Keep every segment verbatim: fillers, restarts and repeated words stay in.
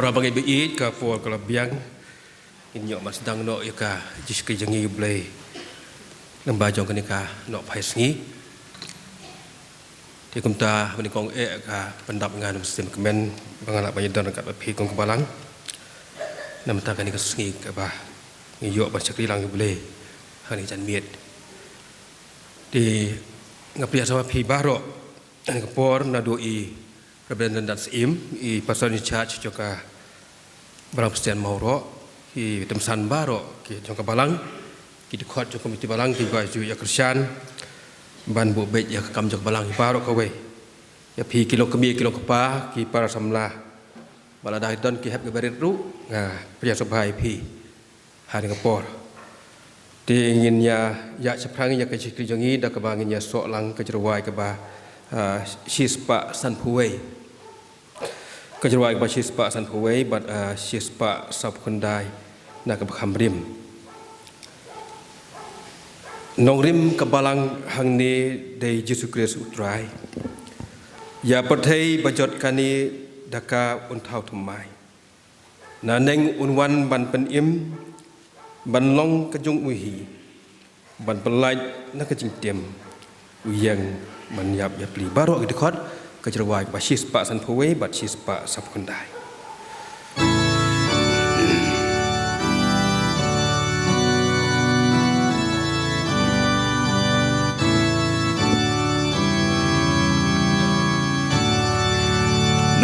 Para bangeit ba ïeit, ka por ka la biang. Ngin ïoh ban sdang noh ïa ka jingshakri jong ngi ïa U Blei lyngba jong kane ka nohphai sngi. Te kumta mynta kong eh ka pyndap nga na u Mynsiem Kmen ba nga lah ban ïadon ryngkat bad phi kum ka balang. Namar kane ka sngi kaba ngi ïoh ban shakri lang ïa U Blei ha kane ka janmiet. Te nga pdiang sngewbha phi baroh ha kane ka por, naduh i Reverend Lyndan Syiem, i Pastor in Charge jong ka Balang Khristan Mawroh, ki tymmen baroh ki jong ka balang, ki dkhot jong ka komiti balang, kiba ju ïa kyrshan ban buh beit ïa ka kam jong ka balang baroh kawei. Ïa phi ki long kmie ki long kpa, ki para samla ba lada don ki hep kiba rit ruh, nga pdiang sngewbha ïa phi ha kane ka por. Te ngin ïa ïaid shaphrang ïa ka jingshakri jong ngi da kaba ngin ïa soh lang ka jingrwai kaba, ah, shispah sanphew wei. Ka jingrwai kaba shispah sanphew wei bad, ah, shispah sawphew khyndai na kaba kham rim. Nongrim ka balang hangne dei Jisu Khrist U Trai. Ïa pyrthei ba jot kane da ka un thaw thymmai. Naneng un wan ban pynim, ban long ka jong u hi, ban pyllait na ka jingtim, u ïeng ban ïap ïapli. Baroh ki dkhot, ka jingrwai kaba shispah sanphew wei bad shispah sawphew khyndai.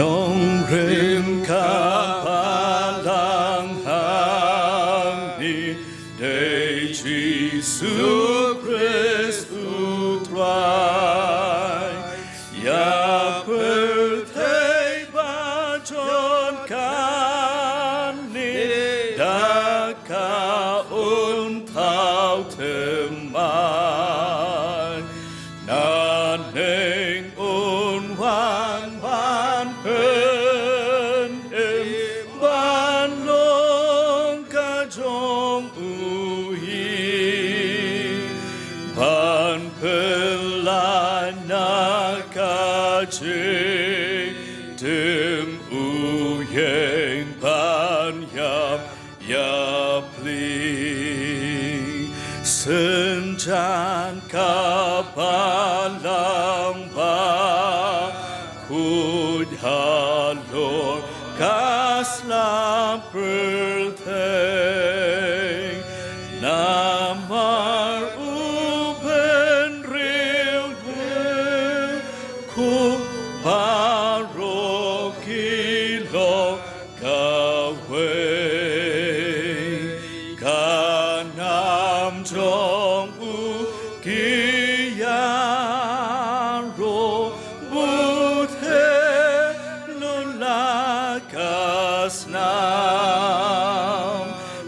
Nongrim ka balang hangne dei Jisu Khrist U Trai. Ïa pyrthei ba jot kane da ka un thaw thymmai. Naneng un wan ban pynim, ban long ka jong u hi, ban pyllait na ka jingtim, u ïeng ban ïap ïapli. Synjan ka balang ba khuid halor ka sla pyrthei, namar u bynriew, khuid baroh ki long kawei. Ka nam jong u ki ïaroh bun, lut la ka snam.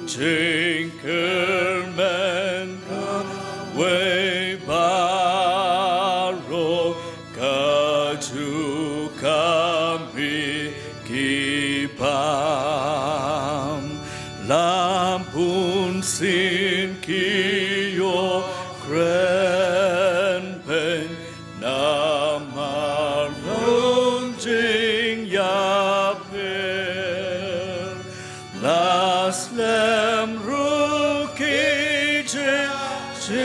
Jingkyrmen kawei baroh, kajuh ka mih ki bam. La bunsien ki ïoh kren beiñ namar long jingïapher. La slem ruh ki jingshim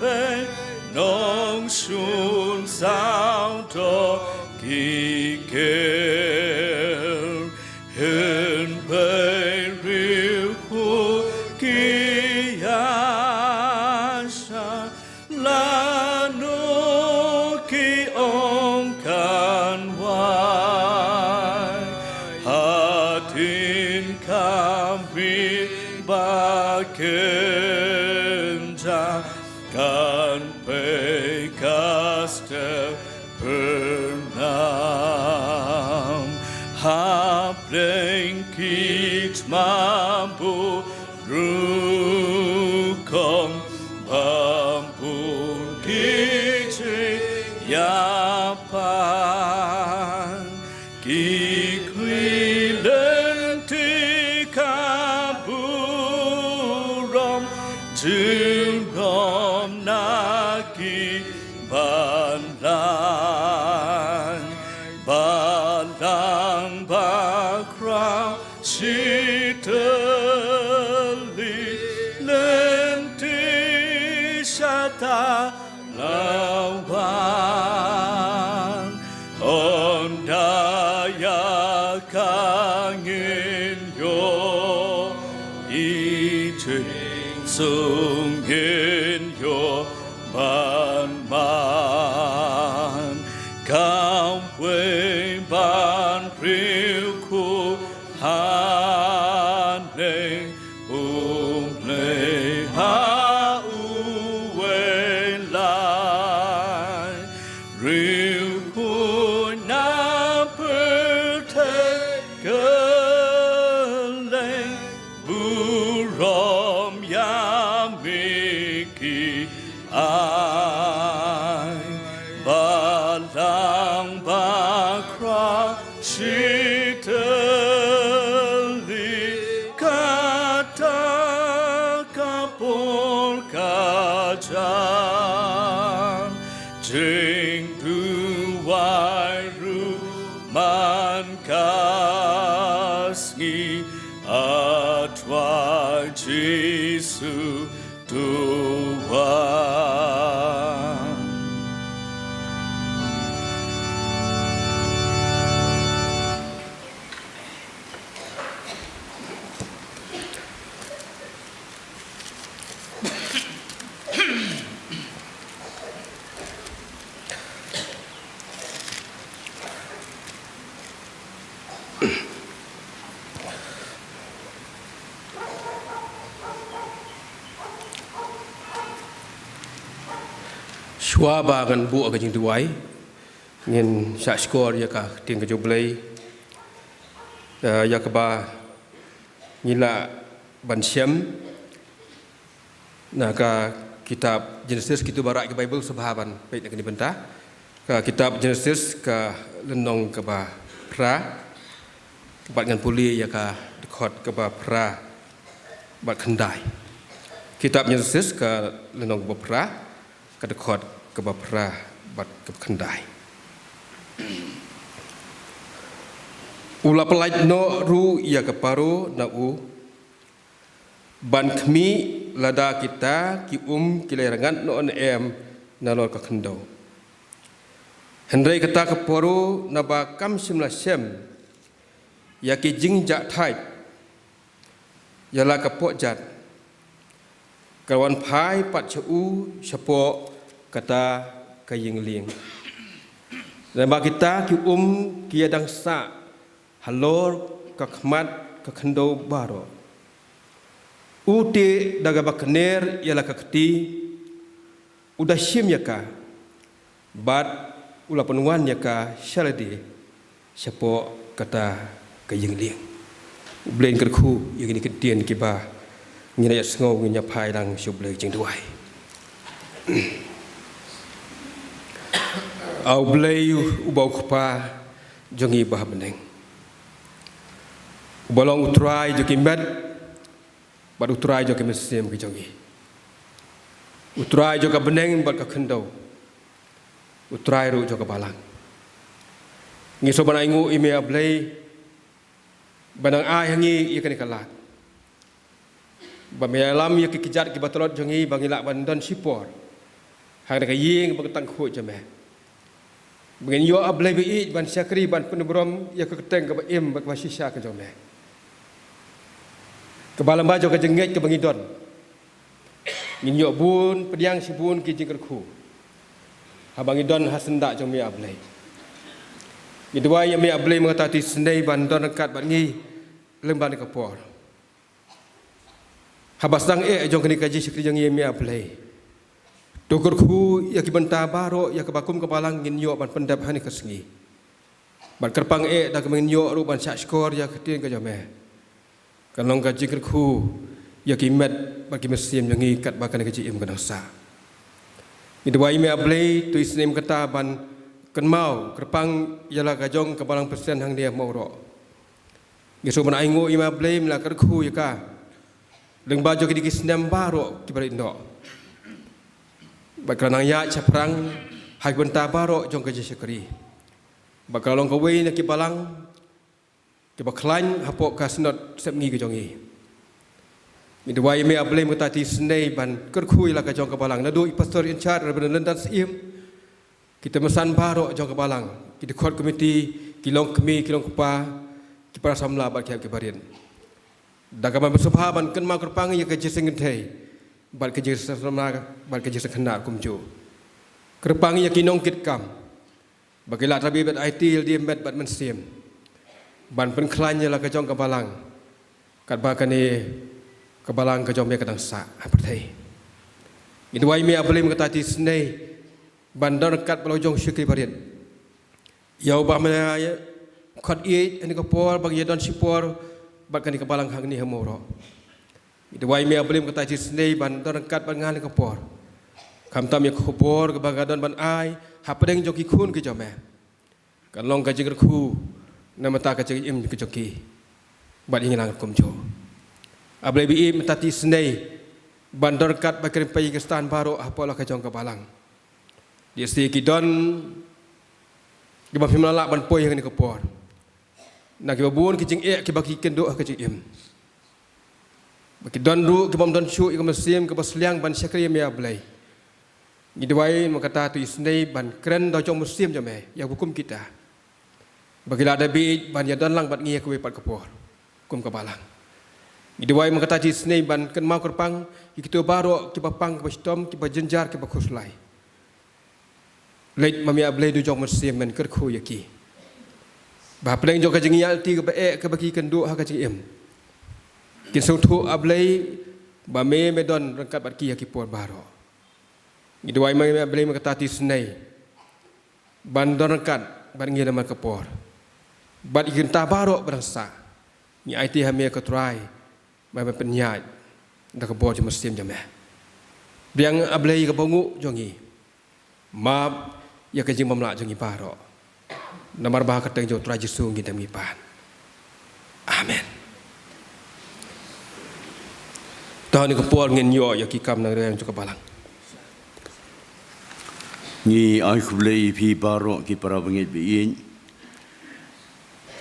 beiñ, nongshun sawdong ki ker. Hynrei riewkhuid ki ïaishah, lano ki ong kan wai. Hadien ka mih ba kynjah, kan pei ka step pyrnam. Hapdeng ki tma bun rukom, bun bun ki jingïapang. Ki khmih lynti ka burom, junom na ki balang. Balang Bakhraw shi tylli lynti shata lawang. Ynda ïa ka ngin ïoh i jingsuk, ngin ïoh ban man. Kam wei ban riewkhuid haneng U Blei ha uwei lai. Riewkhuid na pyrthei kylleng burom ïa me ki ai. Balang bakhraw shi tylli, kata ka por ka jan, jingduwai ruh man ka sngi, A Trai Jisu, to wan. Shuwa ba ngan buh ka jingduwai, ngin shah shkor ïa ka ktien ka jong U Blei, eh, ïa kaba ngi lah ban shem na ka kitab Genesis. Kito ba rah ka Baibl sngewbha ban peit na kane ka bynta. Ka kitab Genesis ka lynnong kaba phra, bad ngan pule ïa ka dkhot kaba phra bad khyndai. Kitab Genesis ka lynnong kaba phra, ka dkhot kaba phra bad kaba khyndai. U la pyllait noh ruh ïa ka Paro na u ban khmih lada kita ki um ki la ïaryngkat noh ne em nalor ka khyndew. Hynrei kata ka Paro naba kam shym la shem ïa ki jingjahthait ïa la ka pyrjat, ka wan phai pat sha u shapoh kata ka ïing lieng. Naba kita ki um ki ïadang sah halor ka khmat ka khyndew baroh. U tih da kaba kner ïa la ka kti, u da shim ïa ka, bad u la pynwan ïa ka sha lade shapoh kata ka ïing lieng. U Blei un kyrkhu ïa kine ki ktien kiba ngin ïa sngew, ngin ïa phai lang sha U Blei jingduwai. A U Blei uba U Kpa jong ngi ba ha bneng, uba long U Trai jong ki met bad U Trai jong ki mynsiem ki jong ngi, U Trai jong ka bneng bad ka khyndew, U Trai ruh jong ka balang. Ngi sngewbha ban ainguh ïa me A Blei ba nang ai ha ngi ïa kane ka lad ba me ïalam ïa ki kjat kiba tlot jong ngi ba ngin lah ban don shipor ha kane ka ïing ba ka tang khuid jong me, ba ngin ïoh A Blei ba ïeit ban shakri ban pynburom ïa ka kyrteng kaba im bad kaba shisha ka jong me. Kaba lyngba jong ka jingngeit kaba ngi don, ngin ïoh bun pdiang shibun ki jingkyrkhu haba ngi don ha syndah jong me A Blei. Ngi duwai ïa me A Blei, mynta to isynei ban don ryngkat bad ngi lyngba kane ka por. Haba sdang eh jong kane ka jingshakri jong ngi, me A Blei, to kyrkhu ïa ki bynta baroh ïa kaba kum ka balang ngin ïoh ban pyndep ha kane ka sngi. Bad kyrpang eh da kaba ngin ïoh ruh ban shah shkor ïa ka ktien ka jong me, kan long ka jingkyrkhu ïa ki met bad ki mynsiem jong ngi katba kane ka jingim kan sah. Ngi duwai me A Blei, to isynei mynta ban kynmaw kyrpang ïa la ka jong ka balang Khristan hangne ha Mawroh. Ngi sngewbha ban ainguh ïa me A Blei, me la kyrkhu ïa ka lyngba jong kine ki snem baroh kiba la ïoh, bad ka la nang ïaid shaphrang ha ki bynta baroh jong ka jingshakri, bad ka la long kawei na ki balang kiba khlaiñ hapoh ka Synod sepngi ka jong ngi. Ngi duwai ïa me A Blei mynta shi sngi ban kyrkhu ïa la ka jong ka balang, naduh i Pastor in charge Reverend Lyndan Syiem, ki tymmen basan baroh jong ka balang, ki dkhot komiti, ki longkmie, ki longkpa, ki para samla bad ki hep ki barit. Da kaba me sngewbha ban kynmaw kyrpang ïa ka jingsngewthuh bad ka jingsngewthuh bad ka jingsngewthuh kumjuh. Kyrpang ïa ki nongkitkam ba ki lah ban ïa bad aiti ïa lade met bad mynsiem ban pynkhlaiñ ïa la ka jong ka balang, katba kane ka balang ka jong me ka dang sah ha pyrthei. Ngi duwai ïa me A Blei mynta shi sngi ban don ryngkat bad la jong ki shakri barit. Ïa uba me ïa khot ïa kane ka por ba ngi ïa don shipor bad kane ka balang hangne ha Mawroh. Ngi duwai ïa me A Blei mynta shi sngi ban don ryngkat bad nga ha kane ka por. Khamtam ïa ka khubor kaba nga don ban ai hapdeng jong ki khun ki jong me, kan long ka jingkyrkhu namar ka jingim ka jong ki bad ïa ngi lang kumjuh. A Blei, bad ïa me mynta shi sngi ban don ryngkat bad ki rympei ki khristan baroh hapoh la ka jong ka balang. Dei shi ki don kiba phim lah ban poi ha kane ka por, na kiba bun ki jingeh kiba ki kynduh ha ka jingim. Ba ki don ruh ki bym don shuh ïa ka mynsiem kaba sliang ban shakri ïa me A Blei. Ngi duwai mynta shi sngi ban kren da jong mynsiem jong me ïa ki kum kita, ba ki lah da bit ban ïa don lang bad ngi ha kawei pat ka por kum ka balang. Ngi duwai mynta shi sngi ban kynmaw kyrpang ïa kito baroh kiba pang, kiba shitom, kiba jynjar, kiba khuslai. Leit ma me A Blei da jong mynsiem men kyrkhu ïa ki, ba hapdeng jong ka jingïaid lynti kaba eh kaba ki kynduh ha ka jingim, kin sngewthuh A Blei ba me me don ryngkat bad ki ha ki por baroh. Ngi duwai ïa me A Blei mynta shi sngi ban don ryngkat bad ngi ha kane ka por bad ïa kita baroh ba dang sah. Ngi aiti ha me ko Trai, ba me pynïaid da ka bor jong mynsiem jong me. Biang A Blei ka bor nguh jong ngi, map ïa ka jingbymlah jong ngi baroh. Namar ba ha ka kyrteng jong u Trai Jisu ngi dem ngi pan. Amen. Te ha kane ka por ngin ïoh ïa ki kam nang reng jong ka balang. Ngi ai khublei ïa phi baroh ki para bangeit ba ïeit,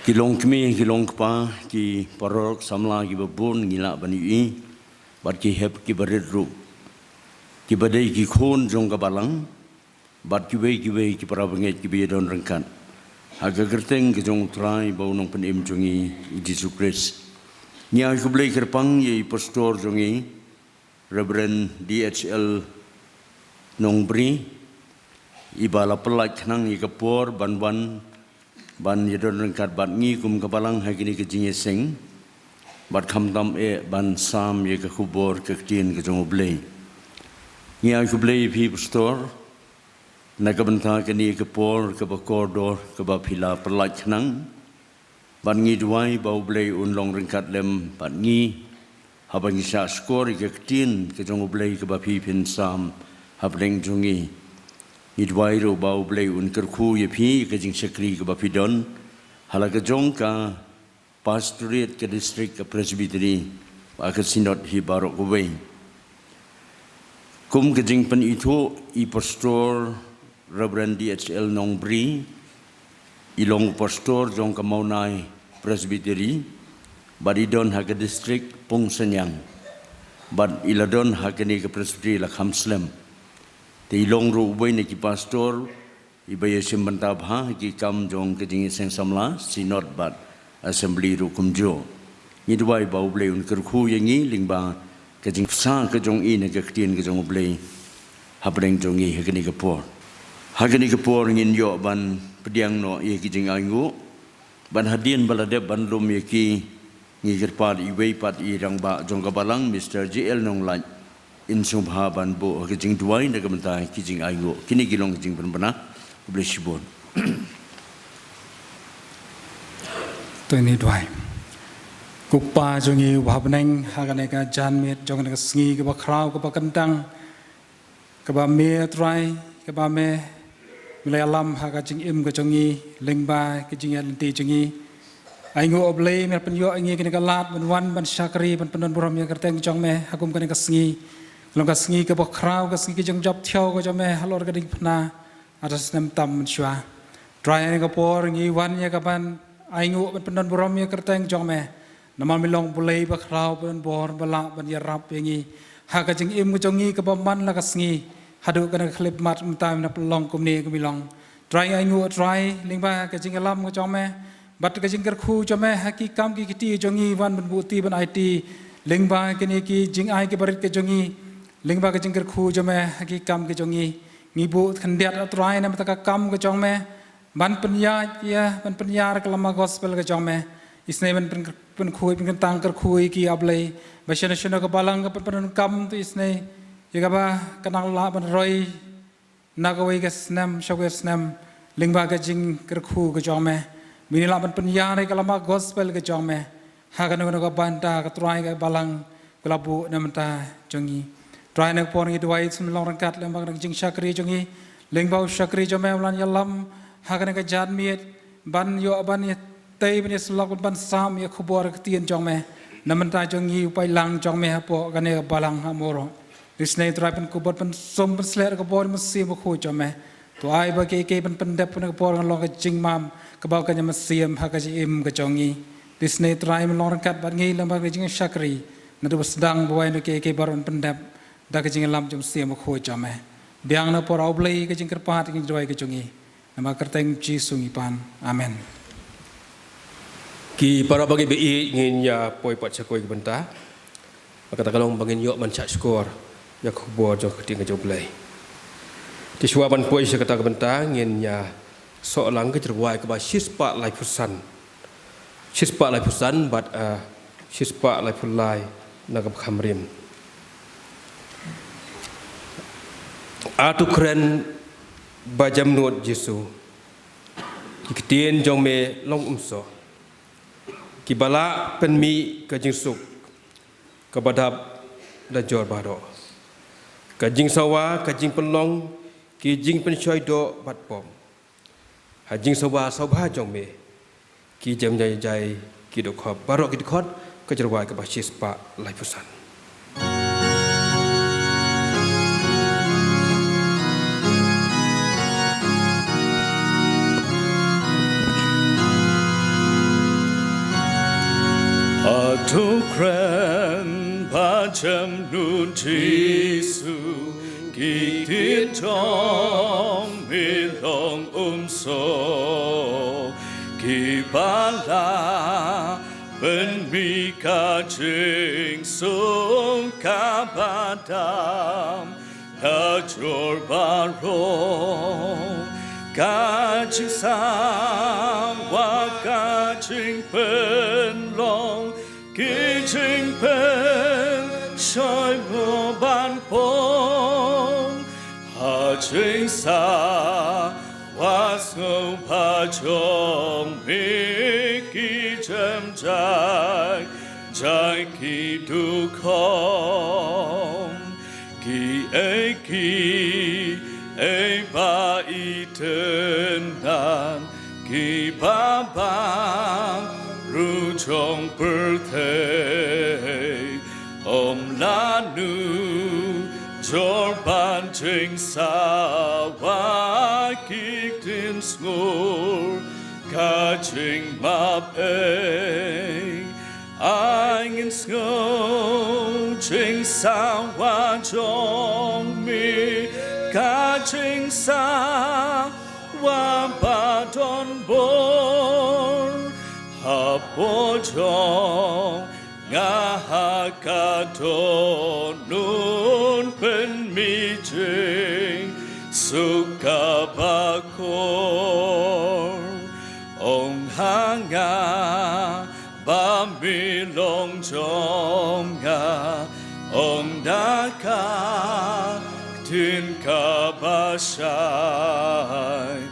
ki longkmie, ki longkpa, ki paralok samla kiba bun ngi lah ban ïohi, bad ki hep ki barit ruh, kiba dei ki khun jong ka balang, bad kiwei kiwei ki para bangeit kiba ïa don ryngkat ha ka kyrteng ka jong u Trai bad u Nongpynim jong ngi, u Jisu Khrist. Ngi ai khublei kyrpang ïa i pastor jong ngi, Reverend D H L Nongbri, iba la pyllait khnang ïa ka por ban wan ban ïa don ryngkat bad ngi kum ka balang ha kine ki jingïaseng, bad khamtam eh ban sam ïa ka khubor ka ktien ka jong U Blei. Ngi ai khublei ïa phi pastor na ka bynta kane ka por kaba kordor kaba phi la pyllait khnang, bad ngi duwai ba U Blei un long ryngkat lem bad ngi haba ngi shah shkor ïa ka ktien ka jong U Blei kaba phi phin sam hapdeng jong ngi. Ngi duwai ruh ba U Blei un kyrkhu ïa phi ïa ka jingshakri kaba phi don ha la ka jong ka pastorate, ka district, ka presbytery, bad ka synod hi baroh kawei. Kum ka jingpynithuh, i pastor Reverend D H L Nongbri i long pastor jong ka Mawnai Presbytery, bad i don ha ka district Pungsanyang, bad i la don ha kane ka presbytery la kham slem. Te i long ruh uwei na ki pastor iba ïashim bynta bha ha ki kam jong ka jingïaseng samla, synod bad assembly ruh kumjuh. Ngi duwai ba U Blei un kyrkhu ïa ngi lyngba ka jingpynsah ka jong i na ka ktien ka jong U Blei hapdeng jong ngi ha kane ka por. Ha kane ka por ngin ïoh ban pdiang noh ïa ki jingainguh, bad hadien ba la dep ban lum ïa ki, ngi kyrpad iwei pat i rangbah jong ka balang, Mister J L Nonglait, in sngewbha ban buh ha ka jingduwai na ka bynta ki jingainguh. Kine ki long ki jingpynbna. Khublei shibun. To ngin ïa duwai. Ko Kpa jong ngi uba ha bneng, ha kane ka janmiet jong kane ka sngi kaba khraw kaba kyntang, kaba me Trai, kaba me, me la ïalam ha ka jingim ka jong ngi lyngba ka jingïaid lynti jong ngi. Ainguh, A Blei, me la pynïoh ïa ngi kane ka lad ban wan ban shakri, ban pyndon burom ïa ka kyrteng jong me ha kum kane ka sngi. Long ka sngi kaba khraw, ka sngi ka jingjop thiaw ka jong me halor ka diengphna ha ka snem tam mynshuwa. Trai, ha kane ka por ngi wan ïa ka ban Ai nguh ban pyndon burom ïa ka kyrteng jong me. Namar me long Blei ba khraw, ban bor, ba lah ban ïarap ïa ngi ha ka jingim ka jong ngi kaba man la ka sngi haduh kane ka khyllipmat mynta me la pynlong kumne ka me long. Trai, ai nguh Trai lyngba ka jingïalam ka jong me bad ka jingkyrkhu jong me ha ki kam ki kti jong ngi, ban ban buh ti ban aiti lyngba kine ki jingai ki barit ka jong ngi, lyngba ka jingkyrkhu jong me ha ki kam ki jong ngi. Ngi buh khyndiat Trai na bynta ka kam ka jong me, ban pynïaid ïa, ban pynïar ka lama gospel ka jong me. Isynei ban pyn, pynkhuid, pynkyntang kyrkhu ïa ki, A Blei, ba shano shano ka balang ka pyn, pyndonkam tu isynei ïa kaba ka nang lah ban roi na kawei ka snem sha kawei ka snem lyngba ka jingkyrkhu ka jong me. Me lah ban pynïar ïa ka lama gospel ka jong me ha kano kano ka bynta, ko Trai, ka balang ka la buh na bynta jong ngi. Trai, na ka por ngi duwai, sngewlong ryngkat lyngba ka jingshakri jong ngi, lyngba u shakri jong me u la ïalam ha kane ka janmiet ban ïoh ban ïatei, ban ïasyllok, ban, ban sam ïa ka khubor ka ktien jong me na bynta jong ngi, u paidlang jong me hapoh kane ka balang ha Mawroh. Isynei Trai, pynkupbor, pynsum, pynshlur ka bor Mynsiem Bakhuid jong me. To ai ba kiei kiei ban pyndep na ka por ngan long ka jingmam kaba ka jingmynsiem ha ka jingim ka jong ngi. Isynei Trai, me long ryngkat bad ngi lyngba ka jingshakri naduh ba sdang ba wai, na kiei kiei baroh ban pyndep da ka jingïalam jong Mynsiem Bakhuid jong me. Biang na ka por, A Blei, ka jingkyrpad, ka jingduwai ka jong ngi. Namar ka kyrteng Jisu ngi pan. Amen. Ki para bangeit ba ïeit, ngin ïa poi pat sha kawei ka bynta. Kata ka long ba ngin ïoh ban shah shkor ïa ka khubor jong ka ktien ka jong U Blei. Te shuwa ban poi sha kata ka bynta, ngin ïa soh lang ka jingrwai kaba shispah laiphew san. Shispah laiphew san bad, ah, shispah laiphew lai na kaba kham rim. A to kren ba jemnud Jisu, ki ktien jong me long umsoh, kiba lah pynmih ka jingsuk kaba dap da jor baroh. Ka jingsawa, ka jingpynlong, ki jingpynshoi doh bad pop. Ha jingsawa sawbha jong me, ki jem jai jai, ki dkhot, baroh ki dkhot, ka jingrwai kaba shispah laiphew san. A to kren ba jemnud Jisu, ki ktien jong me long umsoh, kiba lah pynmih ka jingsuk kaba dap da jor baroh. Ka jingsawa, ka jingpynlong, ki jingpynshoi doh bad pop, ha jingsawa sngewbha jong me, ki jem jai jai, ki dkhot. Kiei kiei ba itynnad, kiba bang ruh jong pyrthei, ym lah nujor ban jingsawa, ki ktien sngur ka jingmap ei. Ai ngin sngew jingsawa jong me, ka jingsawa ba don bor, hapoh jong nga ha ka dohnud pynmih jingsuk kaba kor. Ong ha nga ba me long jong nga, ong da ka ktien kaba shai.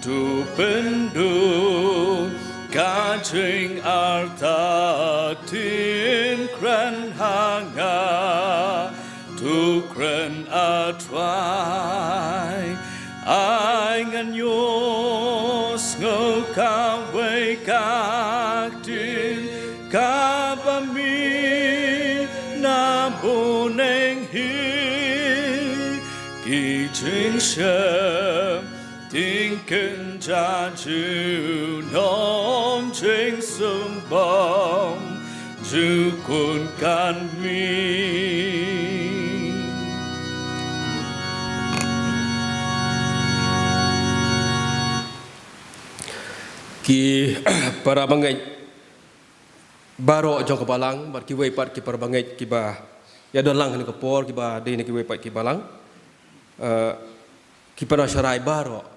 To pynduh ka jingartatien, kren ha nga, to kren, A Trai. Ai ngan ïohsngew kawei ka ktien kaba mih na bneng hi, ki jingsheptieng Ing kin jan ju nom jing sung bom ju kun kan mi. Ki para bangeit baroh jong ka balang, bad kiwei pat ki para bangeit kiba ïa don lang ha kane ka por, kiba dei na kiwei pat ki balang, eh, ki para sharai baroh.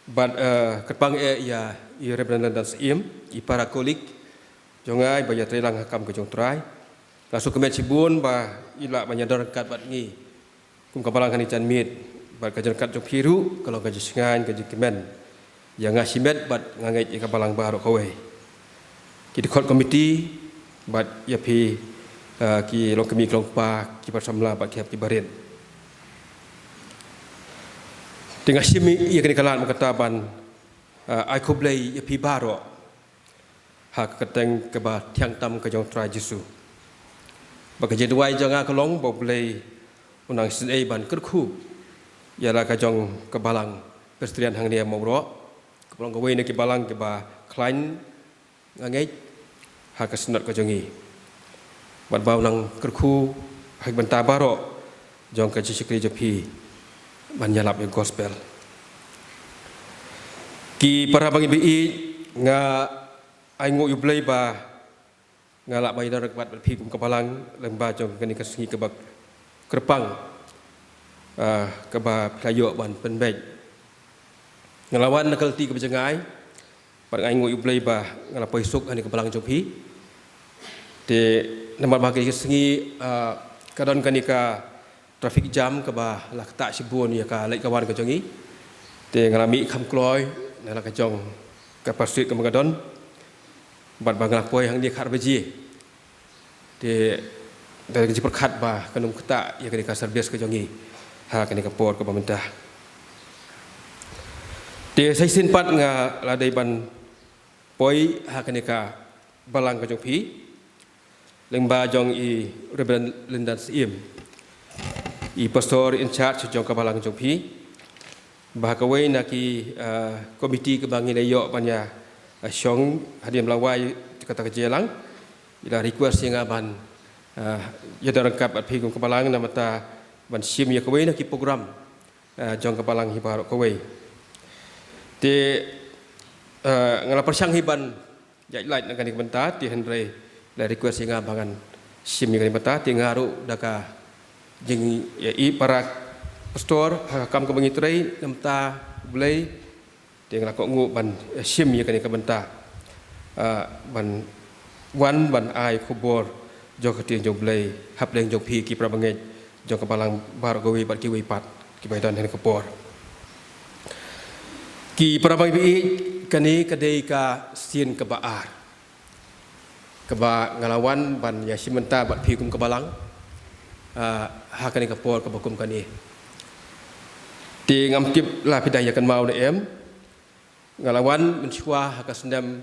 Bad, eh, kyrpang eh ïa i Reverend Lyndan Syiem, i para kolik jong nga ba ïa trei lang ha kam ka jong Trai. Nga sngewkmen shibun ba i lah ban ïa don ryngkat bad ngi kum ka balang ha kane ka janmiet, bad ka jingryngkat jong phi ruh ka long ka jingshngaiñ, ka jingkmen ïa nga shimet bad nga ngeit ïa ka balang baroh kawei, ki dkhot komiti, bad ïa phi, eh, ki longkmie ki longkpa, ki para samla bad ki hep ki barit. Te nga shim ïa kane ka lad mynta ban, eh, ai khublei ïa phi baroh ha ka kyrteng kaba thiang tam ka jong Trai Jisu. Ba ka jingduwai jong nga ka long ba U Blei un nang isynei ban kyrkhu ïa la ka jong ka balang Presbyterian hangne ha Mawroh, kaba long kawei na ki balang kiba khlaiñ, nga ngeit, ha ka synod ka jong ngi. Bad ba un nang kyrkhu ha ki bynta baroh jong ka jingshakri jong phi ban ïalap ïa gospel. Ki para bangeit ba ïeit, nga ai nguh ïa U Blei ba nga lah ban ïadon ryngkat bad phi kum ka balang lyngba jong kane ka sngi kaba kyrpang, ah, kaba phi la ïoh ban pynbeit. Nga la wan na ka lynti kaba jngai, bad nga ai nguh ïa U Blei ba nga la poi suk ha kane ka balang jong phi. Te namar ba ha kane ka sngi, ah, ka don kane ka traffic jam kaba la ktah shibun ïa ka leit ka wan ka jong ngi. Te nga la mih kham kloi na la ka jong ka pastorate kaba nga don, bad ba nga la poi hangne khatar baje. Te da ka jingpyrkhat ba kan ym ktah ïa kane ka service ka jong ngi ha kane ka por kaba mynta. Te sa shisien pat nga la dei ban poi ha kane ka balang ka jong phi lyngba jong i Reverend Lyndan Syiem, i pastor in charge jong ka balang jong phi, ba ha kawei na ki, ah, komiti kaba ngi la ïoh ban ïa, ah, shong hadien ba la wai kata ka jingïalang, i la request ïa nga ban, ah, ïadon ryngkat bad phi kum ka balang namar ban shim ïa kawei na ki program, ah, jong ka balang hi baroh kawei. Te, ah, nga la pyrshang hi ban ïaid lait na kane ka bynta, te hynrei la request ïa nga ba ngan shim ïa kane ka bynta, te nga ruh da ka jing, ïa, i para pastor ha ka kam kaba ngi trei na ka bynta U Blei, te nga la kohnguh ban, eh, shim ïa kane ka bynta, ah, ban wan ban ai khubor jong ka ktien jong U Blei hapdeng jong phi ki para bangeit jong ka balang baroh kawei bad kiwei pat kiba ïadon ha kane ka por. Ki para bangeit ba ïeit, kane ka dei ka sien kaba ar kaba nga la wan ban ïashim bynta bad phi kum ka balang, ah, ha kane ka por kaba kum kane. Te ngam tip la phi dang ïa kynmaw ne em, nga la wan mynshuwa ha ka snem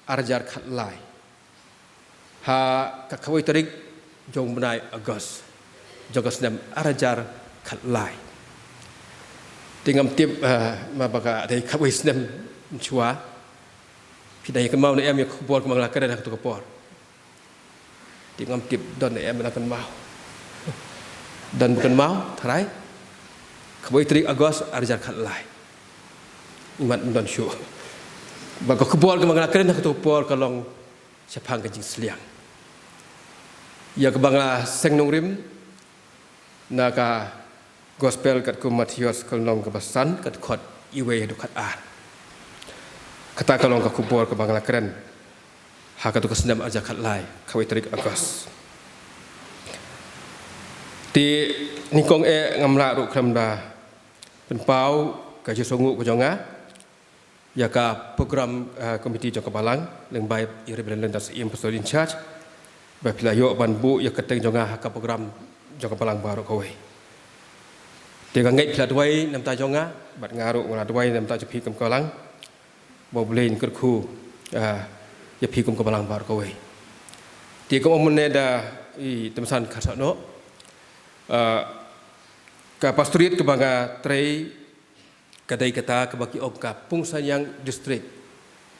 ar hajar khatlai, ha ka khatwei tarik jong u bnai August jong ka snem ar hajar khatlai. Te ngam tip, eh, ma ba ka dei khatwei snem mynshuwa. Phi dang ïa kynmaw ne em ïa ka khubor kaba nga la kren ha kato ka por? Te ngam tip don ne em ba dang kynmaw. Don ba kynmaw, tharai. Khatwei tarik August ar hajar khatlai. Imat ym don shuh ba ka khubor kaba nga la kren ha kato ka por ka long shaphang ka jingsliang ïa kaba nga la seng nongrim na ka Gospel katkum u Mathaios ka lynnong kaba san, ka dkhot iwei haduh khatar. Kata ka long ka khubor kaba nga la kren ha kato ka snem ar hajar khatlai, khatwei tarik August. Te nyngkong eh ngam lah ruh khlem da pynpaw ka jingsngewnguh ka jong nga ïa ka program, eh, komiti jong ka balang lyngba i Reverend Lyndan Syiem, pastor in charge, ba phi la ïoh ban buh ïa ka kyrteng jong nga ha ka program jong ka balang baroh kawei. Te nga ngeit phi la duwai na ka bynta jong nga, bad nga ruh nga la duwai na ka bynta jong phi kum ka balang, ba U Blei un kyrkhu, eh, ïa phi kum ka balang baroh kawei. Te kumne da i Tymmen San Kharsahnoh, eh, ka pastorate kaba nga trei Ka dei kata kaba ki ong ka Pungsanyang District,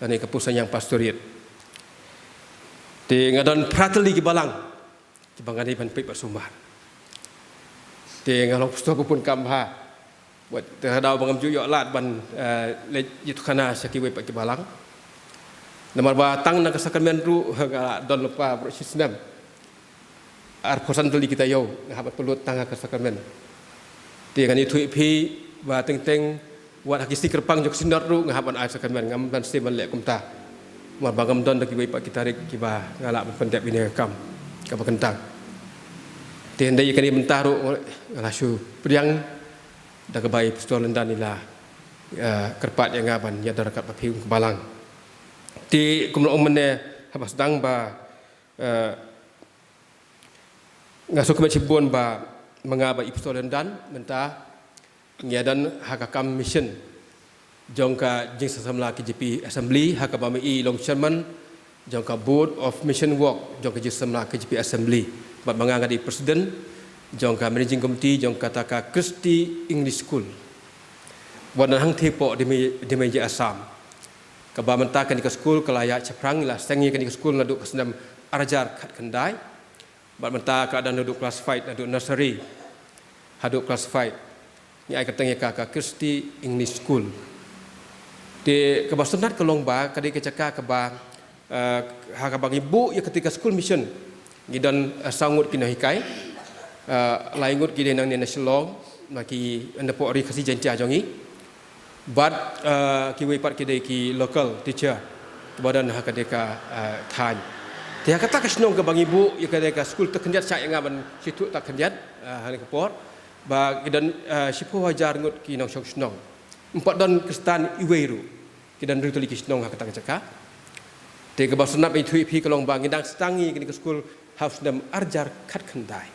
lane ka Pungsanyang Pastorate. Te nga don phra tylli ki balang kiba nga dei ban peit bad sumar. Te nga long pastor ba bun kam bha. Wat te ha ka daw ba ngam ju ïoh lad ban, eh, leit ïathuhkhana sha kiwei pat ki balang. Namar ba tang na ka sakramen ruh nga la don lypa baroh shi snem. Arphew san tylli ki taïew nga hap ban pynlut tang ha ka sakramen. Te ngan ïathuh ïa phi ba teng teng wat ha ki sngi kyrpang jong ka Synod ruh nga hap ban ai sakramen, ngam don shisha ban leh kumta. Namar ba ngam don da kiwei pat ki tarik kiba nga lah ban pyndep ïa kane ka kam kaba kyntang. Te hynrei ïa kane mynta ruh nga la shu pdiang da kaba i Pastor Lyndan i la, eh, kyrpad ïa nga ban ïadon ryngkat bad phi kum ki balang. Te kumba la ong mynne haba sdang ba, eh, nga sngewkmen shibun ba ma nga bad i Pastor Lyndan mynta ngi ïadon ha ka kam mission jong ka Jingïaseng Samla K J P Assembly, ha kaba ma i i long Chairman jong ka Board of Mission Work jong ka Jingïaseng Samla K J P Assembly. Bad ma nga nga dei President jong ka Managing Committee jong kata ka Christy English School. Wat na hangthie hapoh Dime-, Dimeji Assam. Kaba mynta kane ka skul ka la ïaid shaphrang, ngi la seng ïa kane ka skul naduh ka snem ar hajar khatkhyndai. Bad mynta ka la dang naduh class five, naduh nursery haduh class five. Ngi ai kyrteng ïa ka ka Christy English School. Te kaba sngewtynnat ka long ba ka dei ka jaka kaba, eh, ha kaba ngi buh ïa kata ka school mission ngi don, eh, saw ngut ki nonghikai, eh, lai ngut ki dei nangne na Shillong, na ki, napoh Ri Khasi Jaiñtia jong ngi. Bad, eh, kiwei pat ki dei ki local teacher kiba don ha kane ka, eh, thaiñ. Te ha kata ka shnong kaba ngi buh ïa kane ka skul, te khyndiat shah ïa nga ban shu ïathuh ta khyndiat, eh, ha kane ka por ba ki don, eh, shiphew hajar ngut ki nongshong shnong. Ym pat don Khristan iwei ruh. Ki don hynriew tylli ki shnong ha kata ka jaka. Te kaba sngewtynnat ban ïathuh ïa phi ka long ba ngi dang sdang ïa kane ka skul ha u snem ar hajar khatkhyndai.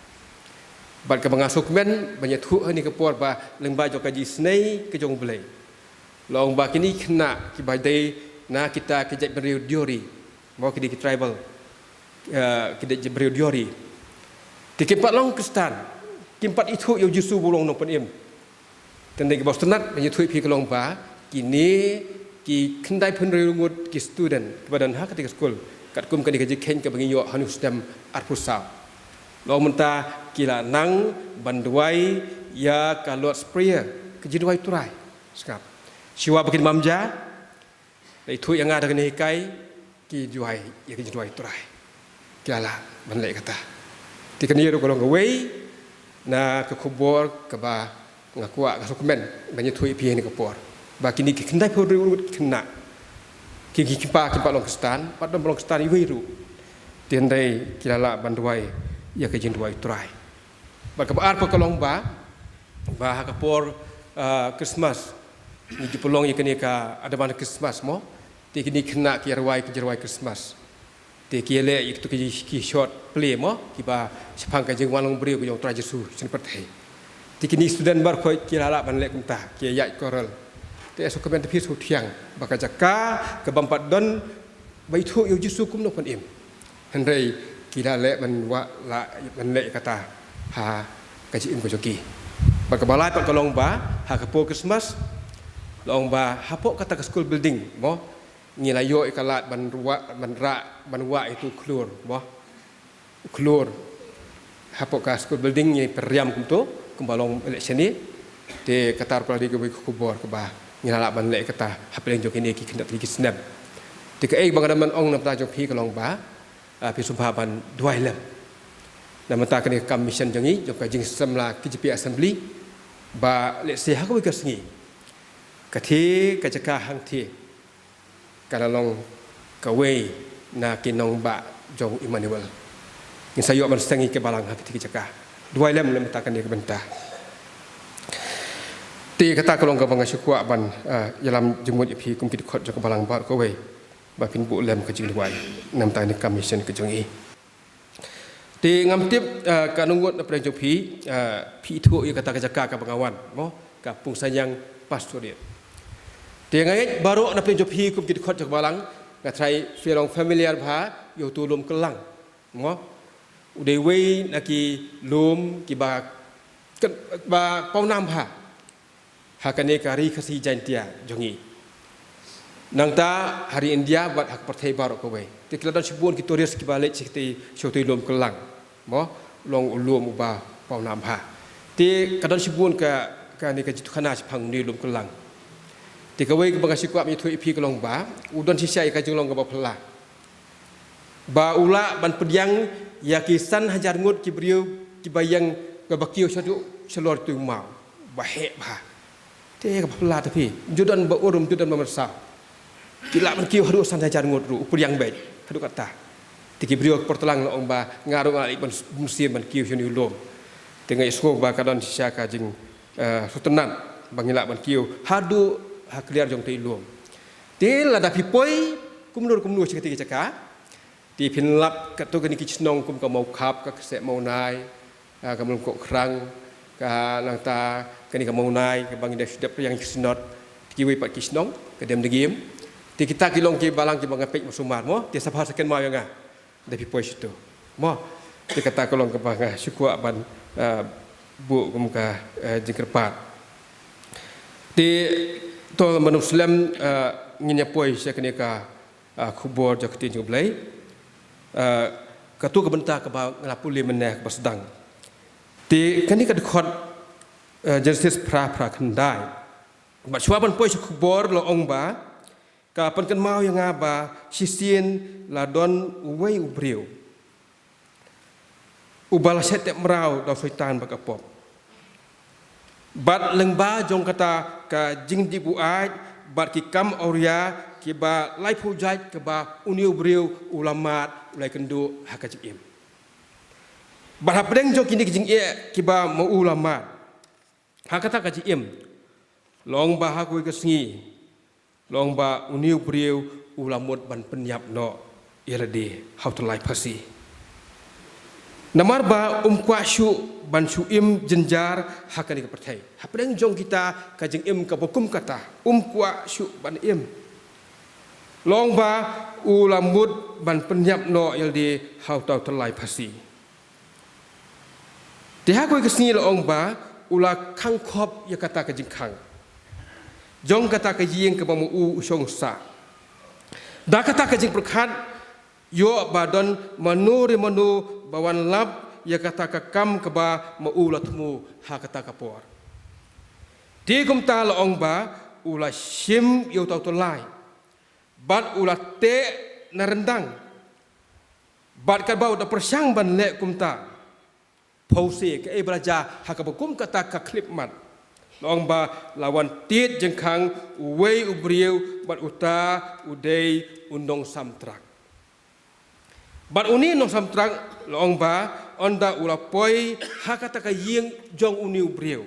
Bad kaba nga sngewkmen ban ïathuh ha kane ka por ba lyngba jong ka jingisynei ka jong U Blei, la ong ba kine ki khynnah kiba dei na kita ki jaitbynriew Deori, mo, ki dei ki tribal, eh, ki dei jaitbynriew Deori. Te kim pat long Khristan, kim pat ithuh ïa U Jisu ba u long Nongpynim. Te hynrei kaba sngewtynnat ban ïathuh ïa phi ka long ba kine ki khyndaiphew hynriew ngut ki student kiba don ha kata ka skul, katkum kane ka jingkheiñ kaba ngi ïoh ha une u snem arphew saw, la ong mynta ki la nang ban duwai ïa ka Lord's Prayer, ka jingduwai Trai. Sngap. Shuwa ba kin ym ja, la ithuh ïa nga da kine ki nonghikai, ki duwai ïa ka jingduwai Trai. Ki la lah ban leh kata. Te kane ruh ka long kawei na ka khubor kaba nga kwah, nga sngewkmen ban ïathuh ïa phi ha kane ka por ba kine ki khyndaiphew hynriew ngut ki khynnah, ki, ki, kim pat, kim pat long Khristan, pat don ba long Khristan iwei ruh. Te hynrei ki la lah ban duwai ïa ka jingduwai Trai. Bad kaba ar pat ka long ba, ba ha ka por, ah, Christmas, ngi ju pynlong ïa kane ka advance Christmas, mo. Te kine ki khynnah ki ïa rwai ka jingrwai Christmas. Te ki ïa leh ïa kito ki, ki short play, mo, kiba shaphang ka jingwan long briew ka jong U Trai Jisu shane pyrthei. Te kine student baroh khoit ki la lah ban leh kumta, ki ïa ïaid choral. Te sngewkmen, te phi sngewthiang ba ka jaka kaba ym pat don ba ithuh ïa U Jisu kum Nongpynim, hynrei ki la leh ban wad, la ban leh ïa kata ha ka jingim ka jong ki. Bad kaba lai pat ka long ba ha ka por Christmas, la ong ba hapoh kata ka school building, mo, ngi la ïoh ïa ka lad ban wad, ban rah, ban wad ïa uto u khlur, mo. U khlur hapoh ka school building ngi pynriam kumto, kumba long election ne. Te kata ruh ka la dei kawei ka khubor kaba ngi la lah ban leh kata hapdeng jong kine ki khyndai tylli ki snem. Te kaei ba nga dang ban ong na bynta jong phi ka long ba, ah, phi sngewbha ban duwai lem na bynta kane ka kam mission jong ngi, jong ka Jingïaseng Samla K J P Assembly, ba lehse ha kawei ka sngi katei ka jaka hangtei ka la long kawei na ki nongbah jong Immanuel. Ngin sa ïoh ban seng ïa ki balang ha katei ka jaka. Duwai lem na bynta kane ka bynta. Te kata ka long kaba nga shu kwah ban, ah, ïalam jingmut ïa phi kum ki dkhot jong ka balang baroh kawei, ba phin buh lem ka jingduwai na bynta kane ka kam mission ka jong ngi. Te ngam tip, ah, katno ngut na pdeng jong phi, ah, phi ithuh ïa kata ka jaka kaba nga wan, mo, ka Pungsanyang Pastorate. Te nga ngeit baroh na pdeng jong phi kum ki dkhot jong ka balang, nga tharai phi long familiar bha ïa uto u lum Kyllang, mo. U dei uwei na ki lum kiba, kiba pawnam bha ha kane ka ri Khasi Jaintia jong ngi. Nangta ha ri India bad ha ka pyrthei baroh kawei. Te ki la don shibun ki tourist kiba leit sha katei, sha utei u lum kyllang. Mo, long u lum uba paw nam bha. Te ka don shibun ka, kane ka jingïathuhkhana shaphang une u lum kyllang. Te kawei kaba nga sngewkwah ban ïathuh ïa phi ka long ba u don shisha ïa ka jinglong kaba phylla. Ba u lah ban pdiang ïa ki san hajar ngut ki briew kiba ïeng kaba kiew shaduh shalor utei u maw ba heh bha. Te kaba phylla te phi, ym ju don ba ur, ym ju don ba mynsaw. Ki lah ban kiew haduh san hajar ngut ruh, u pdiang beit haduh katta. Te ki briew ka por tlang la ong ba nga ruh nga lah ban bun sien ban kiew sha une u lum. Te nga ïohsngew ba ka don shisha ka jing, eh, sngewtynnat ba ngi lah ban kiew haduh ha kliar jong utei u lum. Te lada phi poi kumno kumno sha katei ka jaka, te phin lap katto katne ki shnong kum ka Mawkhap, ka Kseh Mawnai, ah, ka Mawlong Koh Krang, ka nangta kane ka Mawnai, kaba ngi dep shu dep ïa ki synod, kiwei pat ki shnong, ka Demdegim. Te kita ki long ki balang kiba nga peit ma sumar mo, te sa pha sa kynmaw ïa nga lada phi poi shato. Mo, te kata ka long kaba nga sngewkwah ban, ah, buh kum ka, eh, jingkyrpad. Te to mynta slem, ah, ngin ïa poi sha kane ka, ah, khubor jong ka ktien jong U Blei. Ah, kato ka bynta kaba nga la pule mynne kaba sdang. Te kane ka dkhot, ah, Genesis phra, phra khyndai. Bad shuwa ban poi sha khubor la ong ba ka pynkynmaw ïa nga ba shisien la don uwei u briew uba la shah tep mraw da u Soitan bad ka pop. Bad lyngba jong kata ka jingdih buaid bad ki kam awria kiba laiphew jait kaba une u briew u la mad, u la ïakynduh ha ka jingim. Bad hapdeng jong kine ki jingeh kiba ma u la mad ha kata ka jingim, la ong ba ha kawei ka sngi, la ong ba une u briew u la mut ban pynïap noh ïa lade ha u tyllai phasi. Namar ba um kwah shuh ban shu im jynjar ha kane ka pyrthei. Hapdeng jong kita ka jingim kaba kum kata, um kwah shuh ban im. La ong ba u la mut ban pynïap noh ïa lade ha uta u tyllai phasi. Te ha kawei ka sngi la ong ba u la khang khop ïa kata ka jingkhang jong kata ka ïing kaba ma u u shong sah. Da kata ka jingpyrkhat ïoh ba don mano re mano ba wan lap ïa kata ka kam kaba ma u la thmu ha kata ka por. Te kumta la ong ba u la shim ïa uta u tyllai bad u la teh na ryndang. Bad katba u da pyrshang ban leh kumta, phewse kaei ba la jia ha kaba kum kata ka khyllipmat, la ong ba la wan tied jingkhang uwei u briew bad uta u dei u nongsam trak. Bad une u nongsam trak la ong ba ynda u la poi ha kata ka ïing jong une u briew,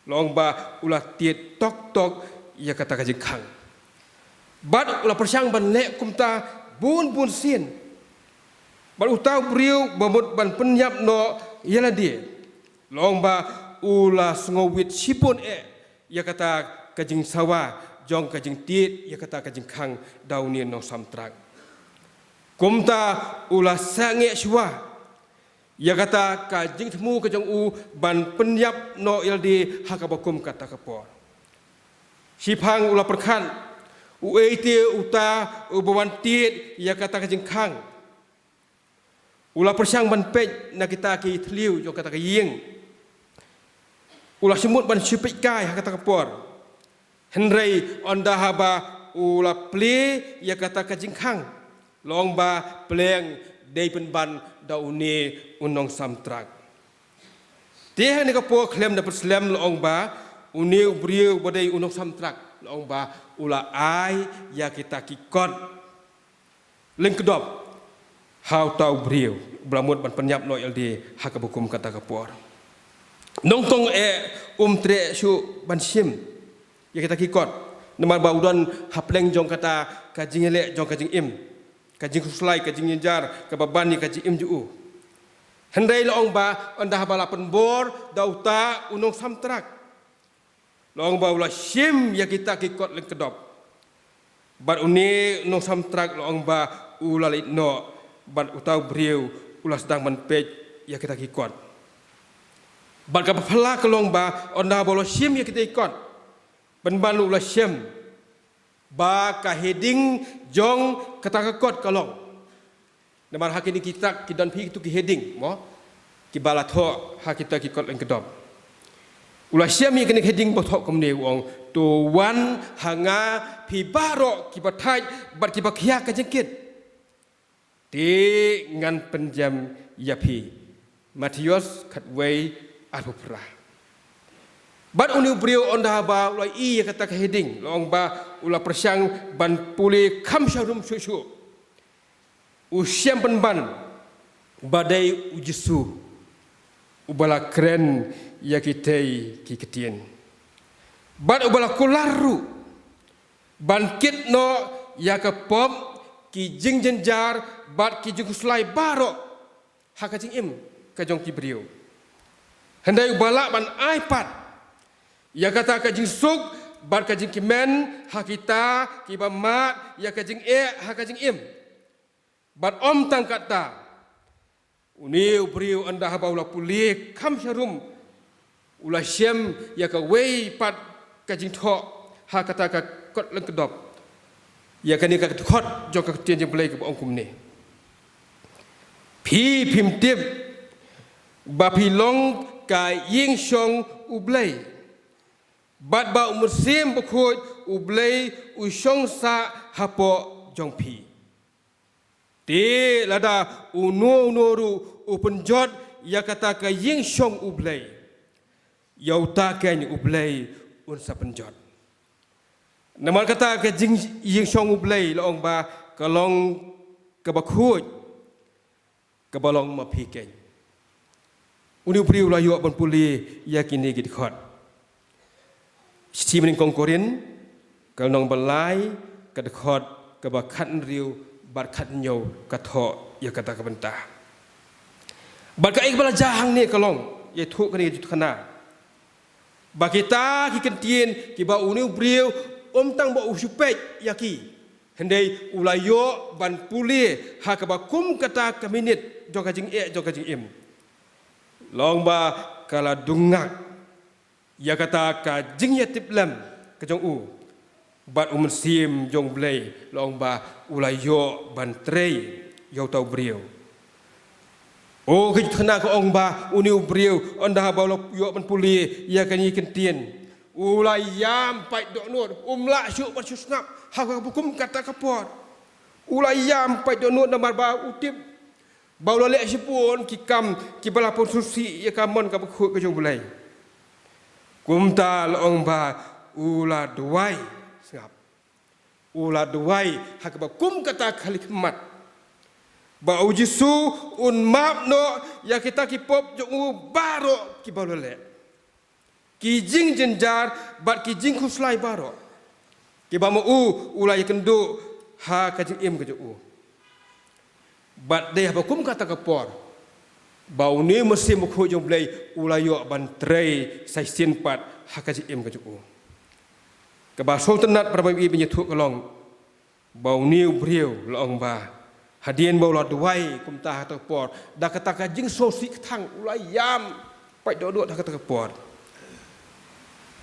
la ong ba u la tied tok tok ïa kata ka jingkhang. Bad u la pyrshang ban leh kumta bun bun sien. Bad uta u briew ba mut ban pynïap noh ïa lade, la ong ba u la sngewwit shibun eh ïa kata ka jingsawa jong ka jingtied ïa kata ka jingkhang da une u nongsam trak. Kumta u la sangeh shuwa ïa kata ka jingthmu ka jong u ban pynïap noh ïa lade ha kaba kum kata ka por. Shiphang u la pyrkhat, uei te uta uba wan tied ïa kata ka jingkhang? U la pyrshang ban peit na kita ki thliew jong kata ka ïing. U la shu mut ban shu peit kai ha kata ka por. Hynrei ynda haba u la plie ïa kata ka jingkhang, la ong ba pleng dei pynban da une u nongsam trak. Te ha kane ka por khlem da pynslem, la ong ba une u briew ba dei u nongsam trak, la ong ba u la ai ïa kita ki kot lyngkdop ha uta u briew ba la mut ban pynïap noh ïa lade ha kaba kum kata ka por. Nyngkong eh um treh shuh ban shim ïa kita ki kot, namar ba u don hapdeng jong kata ka jingïaleh jong ka jingim, ka jingkhuslai, ka jingjynjar kaba ban ïa ka jingim jong u. Hynrei la ong ba ynda haba la pynbor da uta u nongsam trak, la ong ba u la shim ïa kita ki kot lyngkdop. Bad une u nongsam trak, la ong ba u la leit noh bad uta u briew u la sdang ban peit ïa kita ki kot. Bad kaba phylla ka long ba ynda ba u la shim ïa kita ki kot, Pynban u la shem ba ka heading jong kata ka kot ka long. Namar ha kine kita ki don phi kitu ki heading mo, kiba la thoh ha kita ki kot lyngkdop. U la shem ïa kane ka heading ba thoh kumne, u ong, "To wan ha nga phi baroh kiba thait bad kiba khia ka jingkit, te ngan pynjem ïa phi." Mathaios khatwei, arphew phra. Bad une u briew ynda ba u la ïohi ïa kata ka heading, la ong ba u la pyrshang ban pule kham sharum shuh shuh. U shem pynban ba dei u Jisu uba la kren ïa kitei ki ktien, bad uba la kular ruh ban kit noh ïa ka pop, ki jingjynjar bad ki jingkhuslai baroh ha ka jingim ka jong ki briew. Hynrei uba lah ban ai pat ïa kata ka jingsuk bad ka jingkmen ha kita kiba mad ïa ka jingeh ha ka jingim. Bad ym tang katta, une u briew ynda haba u la pule kham sharum, u la shem ïa kawei pat ka jingthoh ha kata ka kot lyngkdop, ïa kane ka kot jong ka ktien jong U Blei kaba ong kumne, "Phi phim tip ba phi long ka ïing shong U Blei, bad ba U Mynsiem Bakhuid U Blei u shong sah hapoh jong phi. Te lada uno uno ruh u pynjot ïa kata ka ïing shong U Blei, ïa uta keiñ U Blei un sa pynjot." Namar kata ka jing, ïing shong U Blei, la ong ba ka long kaba khuid, kaba long ma phi keiñ. Une u briew u la ïoh ban pule ïa kine ki dkhot. Shithi Mynsiem Korinth, ka lynnong ba lai, ka dkhot kaba khathynriew bad khathynñiew ka thoh ïa kata ka bynta. Bad kaei kaba la jia hangne ka long, ïathuh kane ka jingïathuhkhana, ba kita ki ktien kiba une u briew ym tang ba u shu peit ïa ki, hynrei u la ïoh ban pule ha kaba kum kata ka minit jong ka jingeh jong ka jingim. La ong ba ka la dung ngak ïa kata ka jingïatiplem ka jong u, bad U Mynsiem jong U Blei, la ong ba u la ïoh ban trei ïa uta u briew. O, ka jingïathuhkhana ka ong ba une u briew ynda haba u la ïoh ban pule ïa kane ka ktien, u la ïam pait dohnud, um lah shuh ban shu sngap ha kaba kum kata ka por. U la ïam pait dohnud namar ba u tip ba u la leh shibun ki kam kiba la pynsngewsih ïa ka mon kaba khuid ka jong U Blei. Kumta la ong ba u la duwai, sngap, u la duwai ha kaba kum kata ka khlieh khmat, ba U Jisu un map noh ïa kita ki pop jong u baroh kiba u la leh, ki jingjynjar bad ki jingkhuslai baroh kiba ma u u la ïakynduh ha ka jingim ka jong u. Bad dei haba kum kata ka por ba une u Mynsiem Bakhuid jong U Blei u la ïoh ban trei sa shisien pat ha ka jingim ka jong u. Kaba sngewtynnat, para bangeit, ban ïathuh ka long ba une u briew, la ong ba hadien ba u la duwai kumta ha kata ka por, da kata ka jingsngewsih kthang, u la ïam pait dohnud ha kata ka por,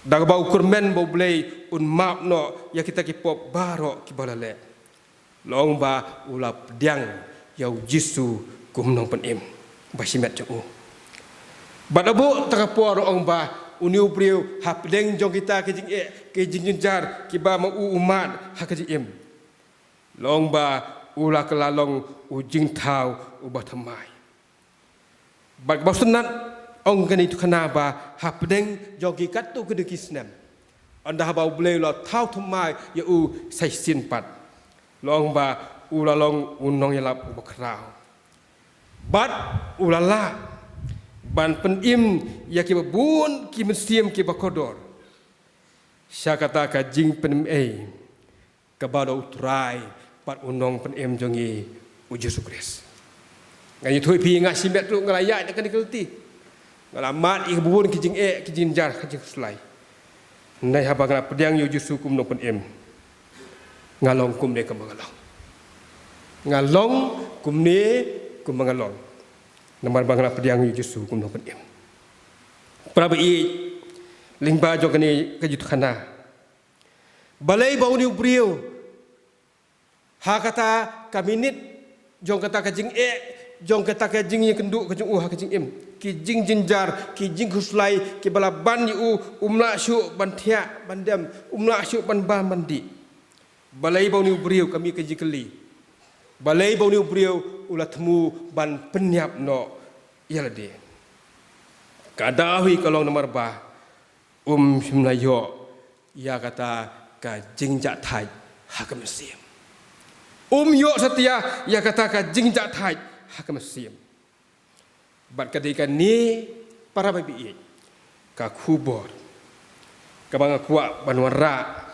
da kaba u kyrmen ba U Blei un map noh ïa kita ki pop baroh kiba u la leh. La ong ba u la pdiang ïa U Jisu kum u nongpynim ba shimet jong u. Bad haduh kata ka por, la ong ba une u briew, hapdeng jong kita ki jingeh, ki jingjynjar kiba ma u u mad ha ka jingim, la ong ba u la kylla long u jingthaw uba thymmai. Bad kaba sngewtynnat, ong kane ka jingïathuhkhana ba hapdeng jong ki katto katne ki snem, ynda haba U Blei u la thaw thymmai ïa u sa shisien pat, la ong ba u la long u nongïalap uba khraw. Bad u la lah ban pynim ïa kiba bun ki mynsiem kiba kordor sha kata ka jingpynim ei kaba da U Trai bad u nongpynim jong ngi, U Jisu Khrist. Nga ïathuh ïa phi, nga shimet ruh, nga la ïaid na kane ka lynti, nga la mad ïa kiba bun ki jingeh, ki jingjynjar, ki jingkhuslai. Hynrei haba nga la pdiang ïa U Jisu kum u nongpynim, nga long kumne kumba nga long. Nga long kumne kumba nga long, namar ba nga la pdiang ïa U Jisu kum u nongpynim. Para bangeit, lyngba jong kane ka jingïathuhkhana, Balei ba une u briew, ha kata ka minit jong kata ka jingeh, jong kata ka jingïakynduh ka jong u ha ka jingim, ki jingjynjar, ki jingkhuslai kiba la ban ïa u, um lah shuh ban thiah ban dem, um lah shuh ban bam ban dih. Balei ba une u briew, ka mih ka jingkylli, balei ba une u briew u la thmu ban pynïap noh ïa lade? Ka daw hi ka long namar ba um shym la ïoh ïa kata ka jingjahthait ha ka mynsiem. Um ïoh satia ïa kata ka jingjahthait ha ka mynsiem. Bad ka dei kane, para baieit, ka khubor kaba nga kwah ban wanrah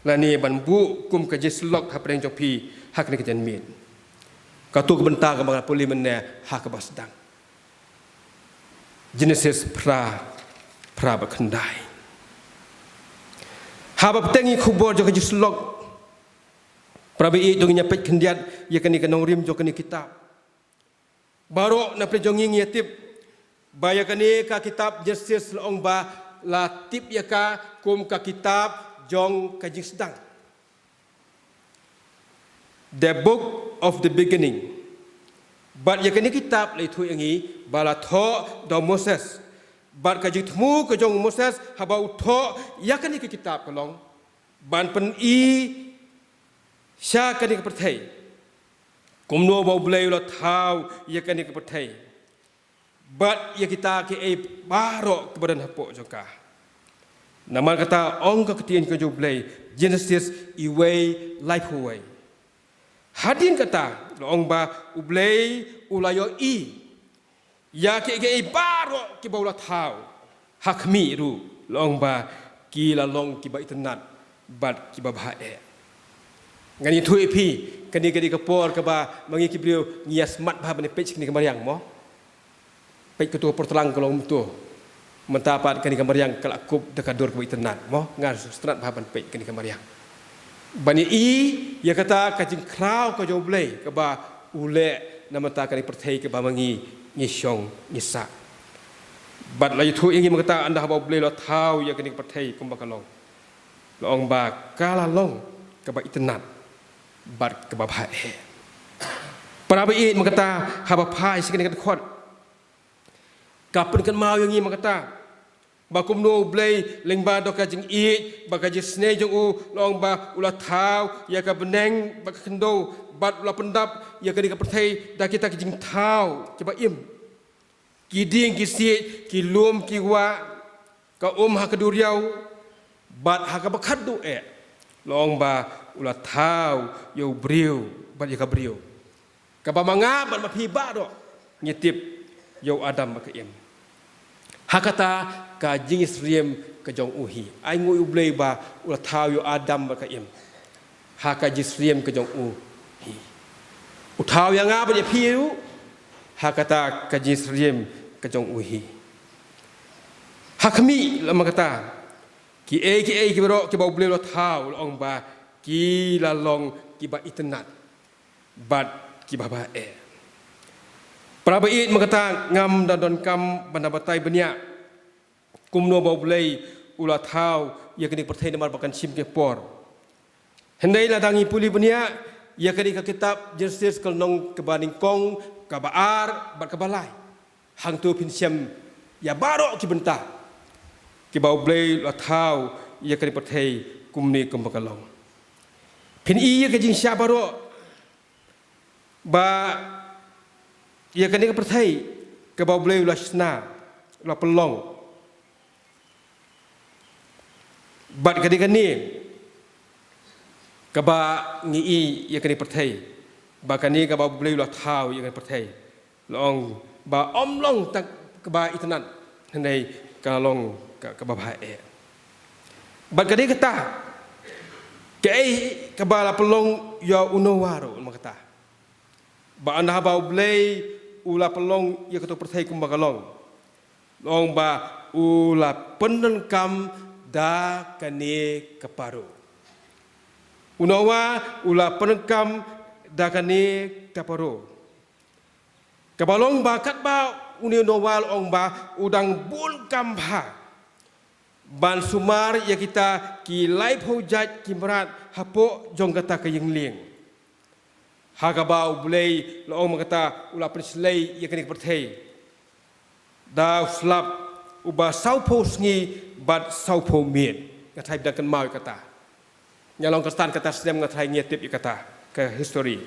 lane ban buh kum ka jingsyllok hapdeng jong phi ha kane ka janmiet. Kato ka bynta kaba nga pule mynne ha kaba sdang. Genesis phra, phra bad khyndai. Haba bteng ïa ka khubor jong ka jingsyllok, para baieit, to ngin ïa peit khyndiat ïa kane ka nongrim jong kane ka kitab. Baroh na pdeng jong ngi ngi ïa tip ba ïa kane ka kitab Genesis la ong ba la tip ïa ka kum ka kitab jong ka jingsdang, the book of the beginning. Bad ïa kane ka kitab la ïathuh ïa ngi ba la thoh da u Moses. Bad ka jingthmu ka jong u Moses haba u thoh ïa kane ka kitab ka long ban pyni sha kane ka pyrthei kumno ba U Blei u la thaw ïa kane ka pyrthei bad ïa kita kiei baroh kiba don hapoh jong ka. Namar kata, ong ka ktien ka jong U Blei, Genesis iwei laiphew wei. Hadien kata, la ong ba U Blei u la ïohi ïa kiei kiei baroh kiba u la thaw. Ha khmih ruh, la ong ba ki la long kiba itynnad bad kiba bha eh. Ngan ïathuh ïa phi, kane ka dei ka por kaba ma ngi ki briew ngi ïa smat bha ban peit kane ka mariang, mo. Peit kato ka por tlang ka long kumto. Mynta pat kane ka mariang ka la kup da ka dur kaba itynnad, mo. Nga sngewtynnad bha ban peit kane ka mariang, ban ïohi ïa kata ka jingkhraw ka jong U Blei kaba u leh na bynta kane ka pyrthei kaba ma ngi ngi shong ngi sah. Bad la ïathuh ïa ngi mynta, ynda haba U Blei u la thaw ïa kane ka pyrthei kumba ka long, la ong ba ka la long kaba itynnad bad kaba bha eh. Para baieit, mynta haba phai sha kane ka dkhot, ka pynkynmaw ïa ngi mynta ba kumno U Blei lyngba da ka jingïeit bad ka jingisynei jong u, la ong ba u la thaw ïa ka bneng bad ka khyndew, bad u la pyndap ïa kane ka pyrthei da kita ki jingthaw kiba im, ki dieng ki siej, ki lum ki wah, ka um ha ka duriaw, bad ha kaba khatduh eh, la ong ba u la thaw ïa u briew bad ïa ka briew, kaba ma nga bad ma phi baroh ngi tip ïa u Adam bad ka Im. Ha kata ka jingsyriem ka jong u hi. Ai nguh ïa U Blei ba u la thaw ïa u Adam bad ka Im ha ka jingsyriem ka jong u hi. U thaw ïa nga bad ïa phi ruh ha kata ka jingsyriem ka jong u hi. Ha khmih, la ong mynta, kiei kiei kiba baroh kiba U Blei u la thaw, la ong ba ki la long kiba itynnad bad kiba bha eh. Para baieit, mynta ngam da donkam ban da batai bniah kumno ba U Blei u la thaw ïa kane ka pyrthei namar ba kan shim ki por. Hynrei lada ngi pule bniah ïa kane ka kitab Genesis, ka lynnong kaba nyngkong, kaba ar bad kaba lai, hangto phin shem ïa baroh ki bynta kiba U Blei u la thaw ïa kane ka pyrthei kumne kumba ka long. Phin i ïa ka jingshisha baroh ba ïa kane ka pyrthei kaba U Blei u la shna, u la pynlong, bad ka dei kane kaba ngi i ïa kane ka pyrthei, ba kane kaba U Blei u la thaw ïa kane ka pyrthei, la ong ba ym long tang kaba itynnad, hynrei ka long ka, kaba bha eh. Bad ka dei kata kaei kaba la pynlong ïa u Noah ruh, mynta ba ynda haba U Blei u la pynlong ïa kato ka pyrthei kumba ka long, la ong ba u la pyndonkam da kane ka paro. U Noah u la pyndonkam da kane ka paro, kaba long ba katba une u Noah, la ong ba u dang bun kam bha ban sumar ïa kita ki laiphew jait ki mrad hapoh jong kata ka ïing lieng. Ha kaba U Blei la ong ma kata u la pynshlei ïa kane ka pyrthei da u slap uba sawphew sngi bad sawphew miet. Nga tharai phi dang kynmaw ïa kata. Nga long Khristan kata snem, nga tharai ngi tip ïa kata ka history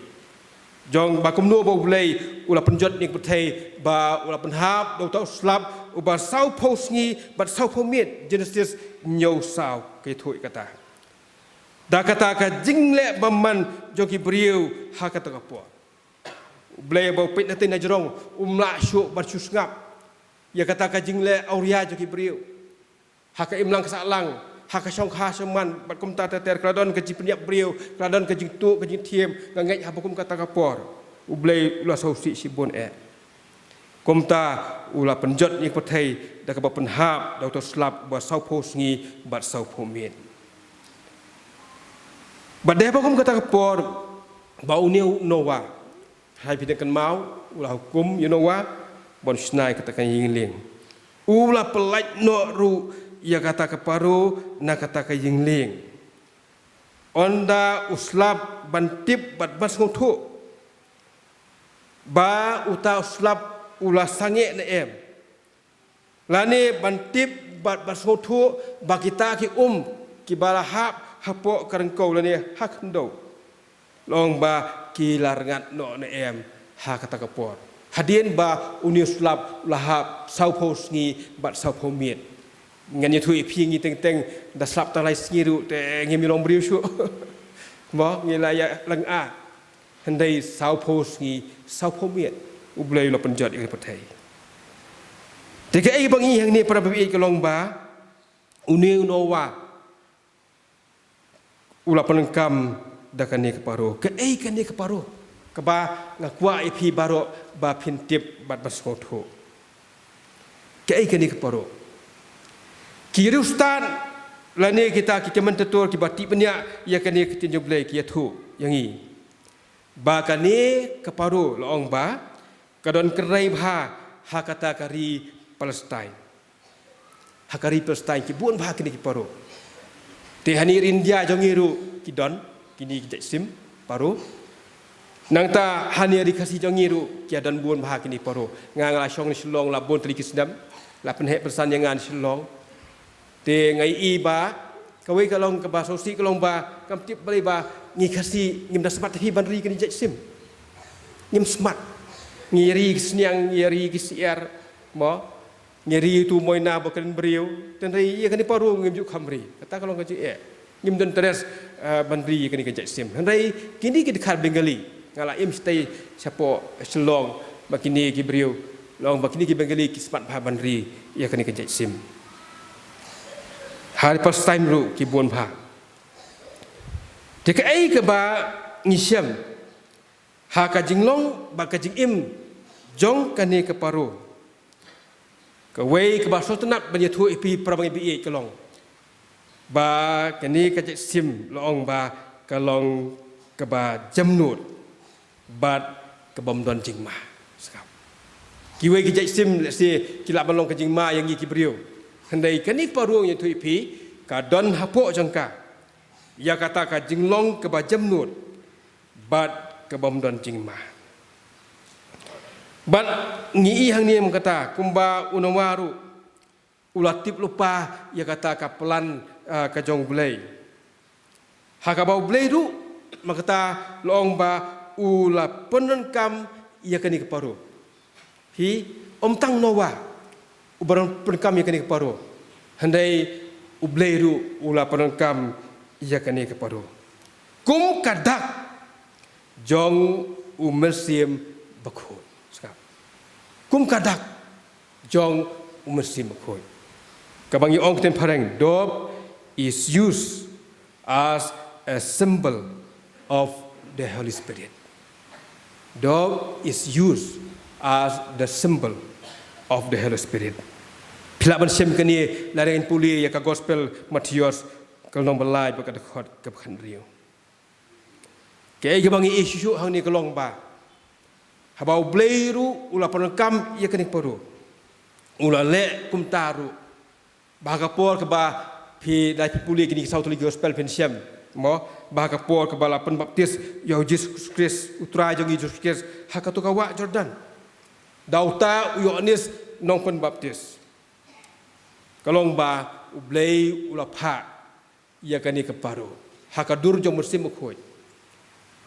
jong ba kumno ba U Blei u la pynjot ïa kane ka pyrthei, ba u la pynhap da uta u slap uba sawphew sngi bad sawphew miet. Genesis hynñiew saw ka ïathuh ïa kata. Da kata ka jingleh bymman jong ki briew ha kata ka por. U Blei ba u peit na tei na jrong, um lah shuh ban shu sngap ïa kata ka jingleh awria jong ki briew. Ha ka imlang ka sahlang, ha ka shongkha shaman, bad kumta ter ter, ka la don ka jingpynïap briew, ka la don ka jingtuh, ka jingthiem, nga ngeit haba kum kata ka por U Blei u la sngewsih shibun eh. Kumta u la pynjot ïa ka pyrthei da kaba pynhap da uta u slap uba sawphew sngi bad sawphew miet. Bad dei ba kum kata ka por ba une u Noah, tharai phi dang kynmaw, u la hukum ïa u Noah ban shna ïa kata ka ïing lieng. U la pyllait noh ruh ïa kata ka paro na kata ka ïing lieng. Ynda u slap ban tip bad ban sngewthuh ba uta u slap u la sangeh ne em, lane ban tip bad ban sngewthuh ba kita ki um kiba la hap hapoh ka ryngkew lane ha khyndew, la ong ba ki la rngat noh ne em ha kata ka por, hadien ba une u slap u la hap sawphew sngi bad sawphew miet. Ngan ïathuh ïa phi, ngi teng teng da slap tang lai sngi ruh te ngim ïalong briew shuh. Mo, ngi la ïa leng ah. Hynrei sawphew sngi sawphew miet U Blei u la pynjot ïa ka pyrthei. Te kaei ba ngi ïohi hangne, para bangeit, ka long ba une u Noah u la pyndonkam da kane ka paro. Kaei kane ka paro kaba nga kwah ïa phi baroh ba phin tip bad ban sngewthuh? Kaei kane ka paro? Ki riewstad lane kita ki commentator kiba tip bniah ïa kane ka ktien jong U Blei ki ïathuh ïa ngi ba kane ka paro, la ong ba ka don kynrei bha ha kata ka ri Palestine. Ha ka ri Palestine ki bun bha kine ki paro. Te hangne ri India jong ngi ruh ki don kine ki jait sim paro. Nangta hangne ri Khasi jong ngi ruh ki don bun bha kine ki paro. Nga, nga la shong na Shillong la bun tylli ki snem, la pynheh pynsan ïa nga na Shillong. Te nga ïohi ba kawei ka long kaba sngewsih ka long ba kam tip balei ba ngi Khasi ngim da smat hi ban ri kine ki jait sim. Ngim smat. Ngi ri ki sniang, ngi ri ki syiar, mo. Ngi ri utu u moina ba kren briew, hynrei ïa kane paro ngim ju kham ri. Kata ka long ka jingeh. Ngim don interest, eh, ban ri ïa kane ka jait sim. Hynrei kine ki dkhar Bengali, nga la im shatei shapoh Shillong, ba kine ki briew, la ong ba kine ki Bengali ki smat bha ban ri ïa kane ka jait sim. Ha ri Palestine ruh ki bun bha. Te kaei kaba ngi shem ha ka jinglong bad ka jingim jong kane ka paro? Kawei kaba sngewtynnat ban ïathuh ïa phi, para bangeit baieit, ka long ba kane ka jait sim, la ong ba ka long kaba jemnud bad kabym don jingma. Sngap. Kiwei ki jait sim lehse ki lah ban long ka jingma ïa ngi ki briew. Hynrei kane ka paro, ngan ïathuh ïa phi, ka don hapoh jong ka ïa kata ka jinglong kaba jemnud bad kabym don jingma. Bad ngi ïohi hangne mynta kumba u Noah ruh u la tip lypa ïa kata ka plan, ah, ka jong U Blei. Ha kaba U Blei ruh mynta, la ong ba u la pyndonkam ïa kane ka paro. Hi, ym tang Noah uba pyndonkam ïa kane ka paro, hynrei U Blei ruh u la pyndonkam ïa kane ka paro kum ka dak jong U Mynsiem Bakhuid. Sngap. Kum ka dak jong U Mynsiem Bakhuid. Kaba ngi ong ha ka ktien phareng, dove is used as a symbol of the Holy Spirit. Dove is used as the symbol of the Holy Spirit. Phi lah ban shem kane lada ngin pule ïa ka Gospel Mathaios, ka lynnong ba lai bad ka dkhot kaba khathynriew. Kaei kaba ngi ïohi shuh shuh hangne ka long ba haba U Blei ruh u la pyndonkam ïa kane ka paro, u la leh kumta ruh Ba ha ka por kaba phi, da phi pule kine ki saw tylli ki gospel phin shem, mo, ba ha ka por kaba la pynbaptis ïa u Jisu Khrist, u Trai jong ngi Jisu Khrist, ha kato ka wah Jordan. Da uta u Ïoannis nongpynbaptis. Ka long ba U Blei u la phah ïa kane ka paro ha ka dur jong u Mynsiem Bakhuid.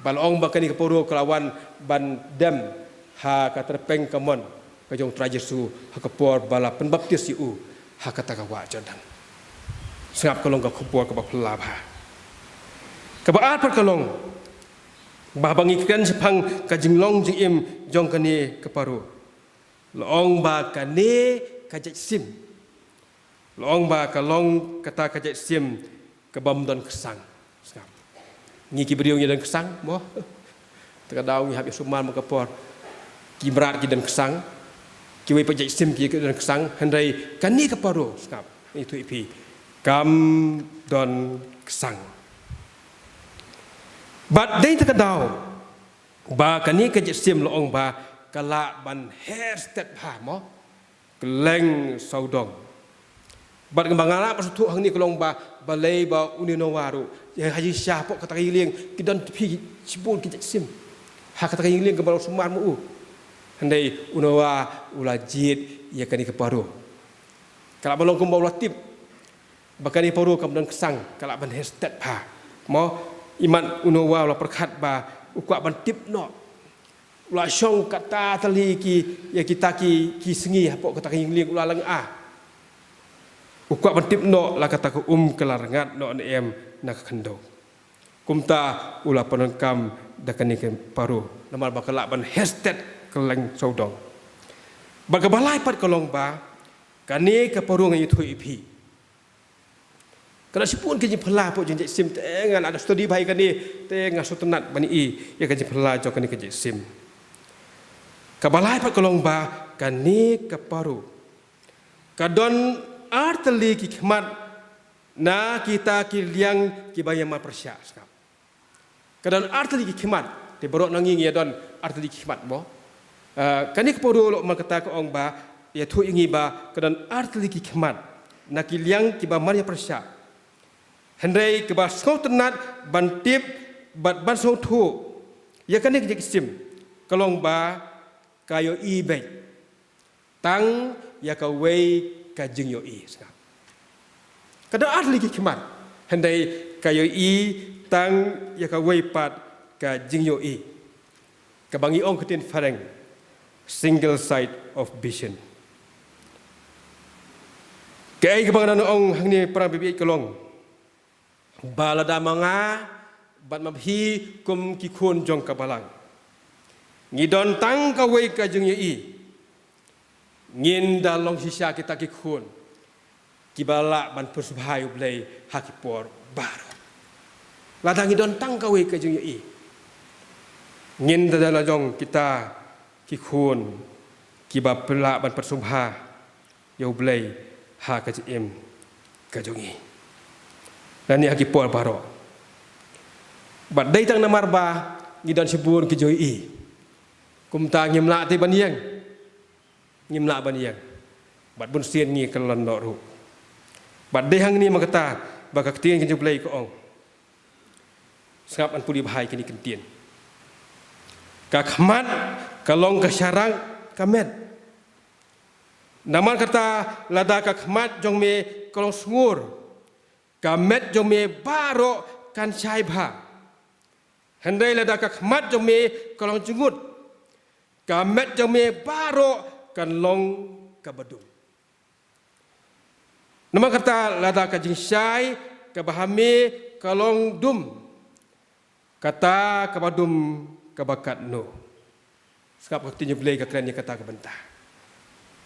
Ba la ong ba kane ka paro ka la wan ban dem ha ka tyrpeng kamon ka jong u Trai Jisu ha ka por ba la pynbaptis ïa u ha kata ka wah Jordan. Sngap, ka long ka khubor kaba phylla bha. Kaba ar pat ka long ba haba ngi kren shaphang ka jinglong jingim jong kane ka paro, la ong ba kane ka jait sim, la ong ba ka long kata ka jait sim kabym don ksang. Sngap. Ngi ki briew ngi don ksang, mo? Te ka daw ngi hap ïa sumar mo ka por. Ki mrad ki don ksang. Kiwei pat jait sim ki don ksang. Hynrei kane ka paro, sngap, ngi ïathuh ïa phi, kam don ksang. Bad dei te ka daw ba kane ka jait sim, la ong ba ka lah ban her stet bha, mo, kylleng sawdong. Bad nga, ba nga lah ban sngewthuh hangne ka long ba balei ba une u Noah ruh, ïa ha jingshisha hapoh kata ka ïing lieng ki don phi shibun ki jait sim ha kata ka ïing lieng kaba la sumar mo u. Hynrei u Noah u la jied ïa kane ka paro. Ka lah ban long kumba u la tip ba kane ka paro kam don ksang, ka lah ban her stet bha, mo. Imat u Noah u la pyrkhat ba u kwah ban tip noh. U la shong kata tylli ki, ïa kita ki, ki sngi hapoh kata ka ïing lieng, u la lynga. U kwah ban tip noh la kata ka um ka la rngat noh ne em na ka khyndew. Kumta u la pyndonkam da kane ka paro, namar ba ka lah ban her stet kylleng sawdong. Bad kaba lai pat ka long ba kane ka paro, nga ïathuh ïa phi, ka don shibun ki jingphylla hapoh jong jait sim, te nga la da study bha ïa kane, te nga sngewtynnat ban i ïa ka jingphylla jong kane ka jait sim. Kaba lai pat ka long ba kane ka paro ka don ar tylli ki khmat na kita ki liang kiba ïamar pyrshah. Sngap. Ka don ar tylli ki khmat, te baroh na ngi ngi ïa don ar tylli ki khmat, mo. Ah, kane ka paro, la ong, man kata ka ong ba, ïathuh ïa ngi ba ka don ar tylli ki khmat na ki liang kiba mar ïa pyrshah. Hynrei kaba sngewtynnat ban tip bad ban sngewthuh ïa kane ka jait sim ka long ba ka ïohi beit tang ïa kawei ka jingïohi. Sngap. Ka don ar tylli ki khmat, hynrei ka ïohi tang ïa kawei pat ka jingïohi, kaba ngi ong ka ktien phareng single sight of vision. Kaei kaba nga don ong hangne, para bangeit, ka long ba lada ma nga bad ma phi kum ki khun jong ka Balang ngi don tang kawei ka jingïohi, ngin da long shisha kita ki khun kiba lah ban pynsngewbha ïa U Blei ha ki por baroh. Lada ngi don tang kawei ka jingïohi, ngin da la long kita ki khun kiba lah ban pynsngewbha ïa U Blei ha ka jingim ka jong ngi lane ha ki por baroh. Bad dei tang namar ba ngi don shibun ki jingïohi, kumta ngim lah te ban ïeng, ngim lah ban ïeng. Bad bunsien ngi kyllon noh ruh. Bad dei hangne man kata ba ka ktien ka jong U Blei ka ong, sngap, ngan pule bha ïa kine ki ktien. Ka khmat ka long ka sharak ka met. Namar kata, lada ka khmat jong me ka long sngur, ka met jong me baroh kan shai bha. Hynrei lada ka khmat jong me ka long jngut, ka met jong me baroh kan long kaba dum. Namar kata, lada ka jingshai kaba ha me ka long dum, kata kaba dum kaba katno? Sngap, ka ktien U Blei ka kren ïa kata ka bynta.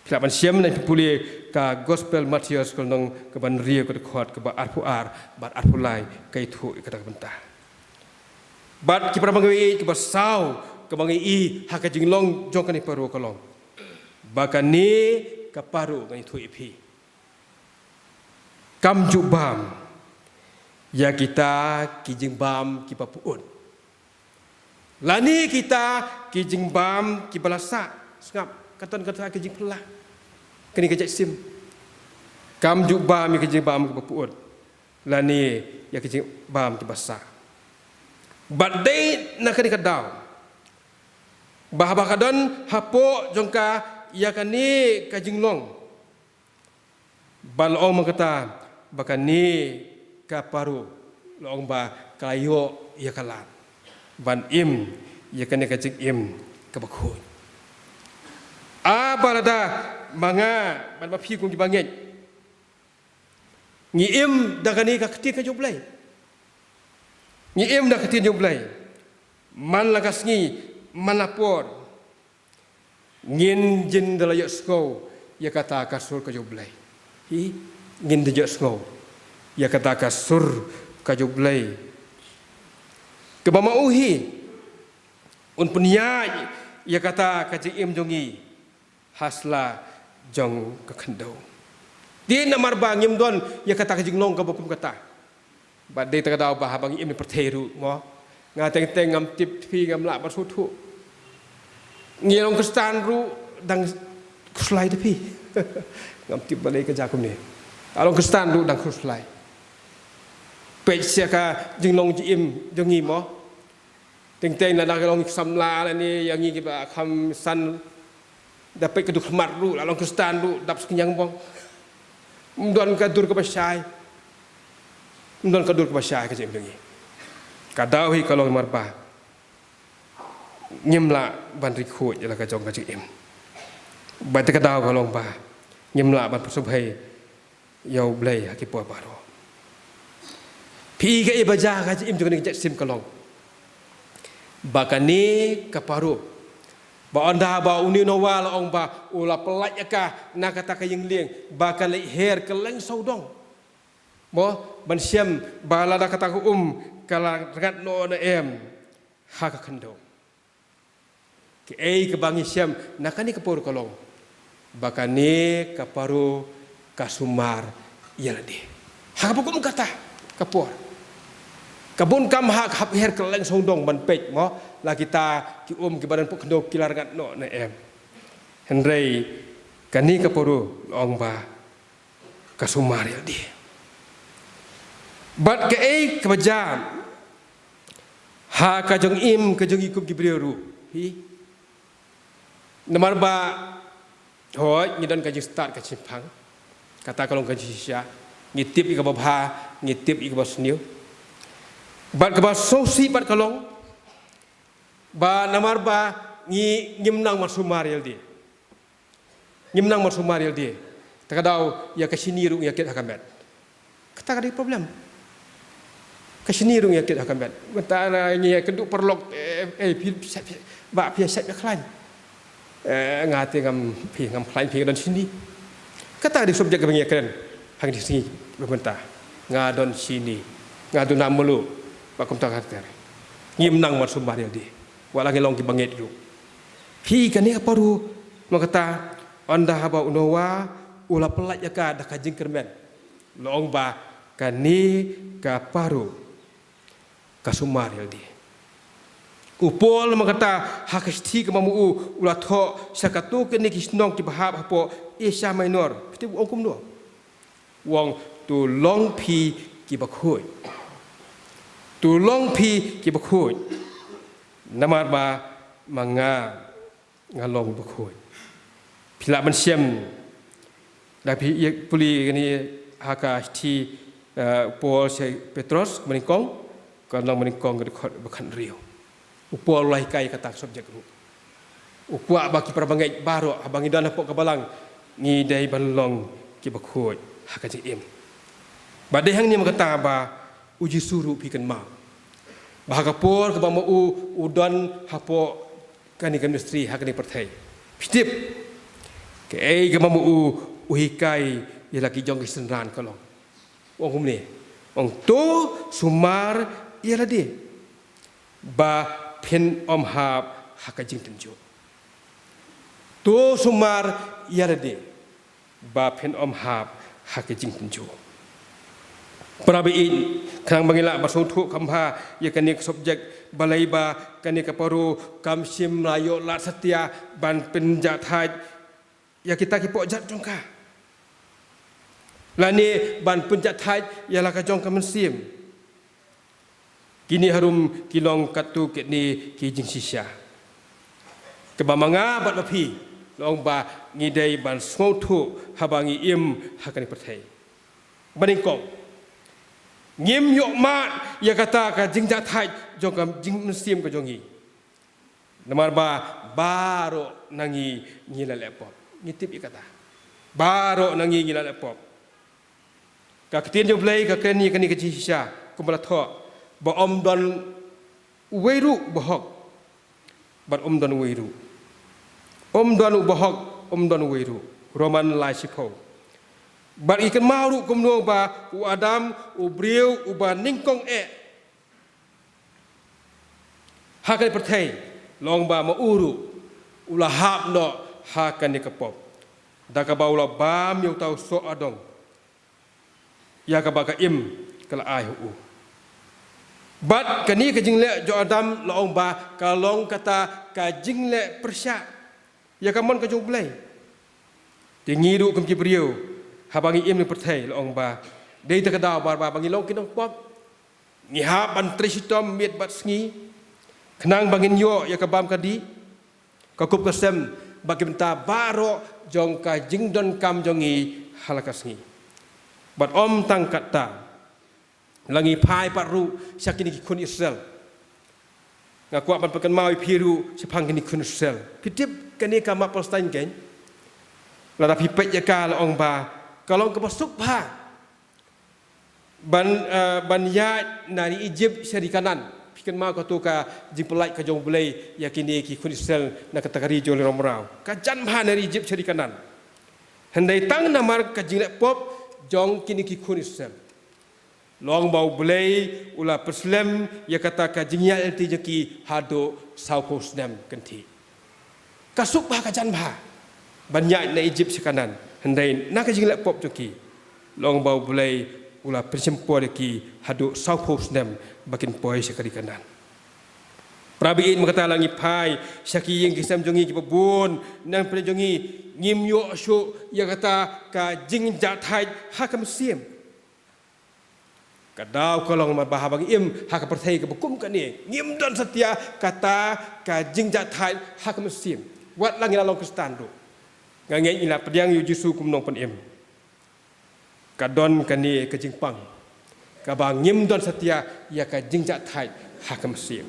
Phi lah ban shem lane pule ka Gospel Mathaios, ka lynnong kaba hynriew, ka dkhot kaba arphew ar bad arphew lai, ka ïathuh ïa kata ka bynta. Bad ki para bangeit, kaba saw kaba ngi i ha ka jinglong jong kane ka paro ka long ba kane ka paro, ngan ïathuh ïa phi, kam ju bam ïa kita ki jingbam kiba pyut lane kita ki jingbam kiba la sah. Sngap, ka don kata ki jingphylla kane ka jait sim. Kam ju bam ïa ki jingbam kiba pyut, lane ïa ki jingbam kiba sah. Bad dei na kane ka daw ba haba ka don hapoh jong ka ïa kane ka jinglong, ba la ong ma kata ba kane ka Paro, la ong ba ka la ïoh ïa ka lad ban im ïa kane ka jingim kaba khuid. Ah, ba lada ma nga bad ma phi kum kiba ngeit ngi im da kane ka ktien ka jong U Blei, ngi im da ka ktien jong U Blei man la ka sngi, man la por, ngin jin da la ïohsngew ïa kata ka sur ka jong U Blei. Hi, ngin da ïohsngew ïa kata ka sur ka jong U Blei, kaba ma u hi un pynïaid ïa kata ka jingim jong ngi ha sla jong ka khyndew. Te namar ba ngim don ïa kata ka jinglong kaba kum kata, ba dei ta ka daw ba haba ngi im ha pyrthei ruh mo, nga teng teng ngam tip phi, ngam lah ban sngewthuh. Ngi long Khristan ruh dang khuslai da phi. Ngam tip balei ka jia kumne. Ngi long Khristan ruh dang khuslai. Peit sha ka jinglong jingim jong ngi mo. Teng teng lada ka long samla lane ïa ngi kiba kham san, da peit ka dur khmat ruh, la long Khristan ruh dap skñiang bong. Ym don ka dur kaba shai. Ym don ka dur kaba shai ka jingim jong ngi. Ka daw hi ka long namar ba ngim lah ban ri khuid ïa la ka jong ka jingim. Bad te ka daw ka long ba ngim lah ban pynsngewbha ïa U Blei ha ki por baroh. Phi, kaei ba jia ha ka jingim jong kane ka jaitsim ka long ba kane ka Paro, ba ynda ba une u Noah la ong ba u la pyllait ïa ka na kata ka ïing lieng, ba ka leit her kylleng sawdong mo, ban shem ba lada kata ka um ka la rngat noh ne em ha ka khyndew. Kaei kaba ngi shem na kane ka por ka long ba kane ka Paro ka sumar ïa lade. Ha kaba kum kata ka por, ka bun kam ha ka hap her kylleng sawdong ban peit mo la kita ki um kiba don hapoh khyndew ki la rngat noh ne em. Hynrei kane ka Paro la ong ba ka sumar ïa lade. Bad kaei kaba jia ha ka jingim ka jong ngi kum ki briew ruh hi, namar ba hooid ngi don ka jingstad ka jingpang, kata ka long ka jingshisha. Ngi tip ïa kaba bha, ngi tip ïa kaba sniew. Bad kaba sngewsih bad ka long ba namar ba ngi, ngim nang ban sumar ïa lade. Ngim nang ban sumar ïa lade. Ta ka daw ïa ka shini ruh ngi ïa kit ha ka met. Kata ka dei problem. Ka shini ruh ngi ïa kit ha ka met. Mynta ngi ïa kynduh paralok, eh, eh, phi, phi, phi, ba phi ïa shait ïa khlaiñ. Eh, nga te ngam, phi ngam khlaiñ, phi nga don shini. Kata ka dei subject kaba ngi ïa kren ha kine ki sngi ba mynta. Nga don shini. Nga duna mluh. Ba kumta ka ter. Ngim nang ban sumar ïa lade. Wat la ngi long kiba ngeit ruh. Phi, kane ka Paro, ma kata, ynda haba u Noah u la pyllait ïa ka da ka jingkyrmen, la ong ba kane ka Paro ka sumar ïa lade. U Paul ma kata ha ka shithi kaba ma u u la thoh sha katto katne ki shnong kiba hap hapoh Asia Minor. Phi tip u ong kumno? U ong, to long phi kiba khuid. To long phi kiba khuid. Namar ba ma nga nga long ba khuid. Phi lah ban shem, da phi ïa pule kane ha ka shithi, eh, Paul sha Petros, kaba nyngkong, ka lynnong ba nyngkong, ka dkhot ba khathynriew. U Paul u la hikai kata ka subject ruh. U kwah ba ki para bangeit baroh, haba ngi don hapoh ka balang, ngi dei ban long kiba khuid ha ka jingim. Ba dei hangne ma kata ba u Jisu ruh, phi kynmaw ba ha ka por kaba ma u u don hapoh kane ka ministry ha kane ka pyrthei, phi tip kaei kaba ma u u hikai ïa la ki jong ki synran, ka long, u ong kumne, u ong, to sumar ïa lade ba phin ym hap ha ka jingtynjuh. To sumar ïa lade ba phin ym hap ha ka jingtynjuh. Para baieit, khnang ba ngin lah ban sngewthuh kham bha ïa kane ka subject, balei ba kane ka Paro kam shym la ïoh lad satia ban pynjahthait ïa kita ki pohjat jong ka. lane ban pynjahthait ïa la ka jong ka mynsiem. Kine harum ki long katto katne ki jingshisha. Kaba ma nga bad ma phi la ong ba ngi dei ban sngewthuh haba ngi im ha kane ka pyrthei. Ba nyngkong, ngim ïoh mad ïa kata ka jingjahthait jong ka jingmynsiem ka jong ngi. Namar ba baroh na ngi ngi la leh pop. Ngi tip ïa kata. Baroh na ngi ngi la leh pop. Ka ktien jong U Blei ka kren ïa kane ka jingshisha kumba la thoh, ba ym don uwei ruh uba hok bad ym don uwei ruh. Ym don uba hok, ym don uwei ruh. Roman lai shiphew. Bad ngi kynmaw ruh kumno ba u Adam, u briew uba nyngkong eh ha kane ka pyrthei, la ong ba ma u ruh u la hap noh ha kane ka pop, da kaba u la bam ïa uta u soh adong, ïa kaba ka im ka la ai ha u. Bad kane ka jingleh jong u Adam la ong ba ka long kata ka jingleh pyrshah ïa ka mon ka jong U Blei. Te ngi ruh kum ki briew, haba ngi im ha kane ka pyrthei, la ong ba dei da ka daw ba, ba, ba ngi long ki nongpop. Ngi hap ban trei shitom miet bad sngi, khnang ba ngin ïoh ïa ka bam ka dih, ka kup ka sem bad ki bynta baroh jong ka jingdonkam jong ngi ha la ka sngi. Bad ym tang katta, la ngi phai pat ruh sha kine ki khun Israel. Nga kwah ban pynkynmaw ïa phi ruh shaphang kine ki khun Israel. Phi tip kane ka map Palestine keiñ, lada phi peit ïa ka, la ong ba ka long kaba suk bha ban, eh, ban ïaid na ri Egypt sha ri Kanaan. Phi kynmaw kato ka jingpyllait ka jong U Blei ïa kine ki khun Israel na kata ka ri jong lynrong mraw. Ka jan bha na ri Egypt sha ri Kanaan. Hynrei tang namar ka jingleh pop jong kine ki khun Israel, la ong ba U Blei u la pynslem ïa kata ka jingïaid lynti jong ki haduh sawphew snem kynthih. Ka suk bha, ka jan bha ban ïaid na Egypt sha Kanaan. Hynrei na ka jingleh pop jong ki, la ong ba U Blei u la pynshim por ïa ki haduh sawphew snem ba kin poi sha ka ri Kanaan. Para baieit, mynta la ngi phai sha ki ïing ki sem jong ngi kiba bun, nang pyrshah jong ngi, ngim ïoh shuh ïa kata ka jingjahthait ha ka mynsiem. Ka daw ka long namar ba haba ngi im ha ka pyrthei kaba kum kane, ngim don satia kata ka jingjahthait ha ka mynsiem. Wat la ngi la long Khristan ruh, nga ngeit ngi la pdiang ïa U Jisu kum u nongpynim, ka don kane ka jingpang kaba ngim don satia ïa ka jingjahthait ha ka mynsiem.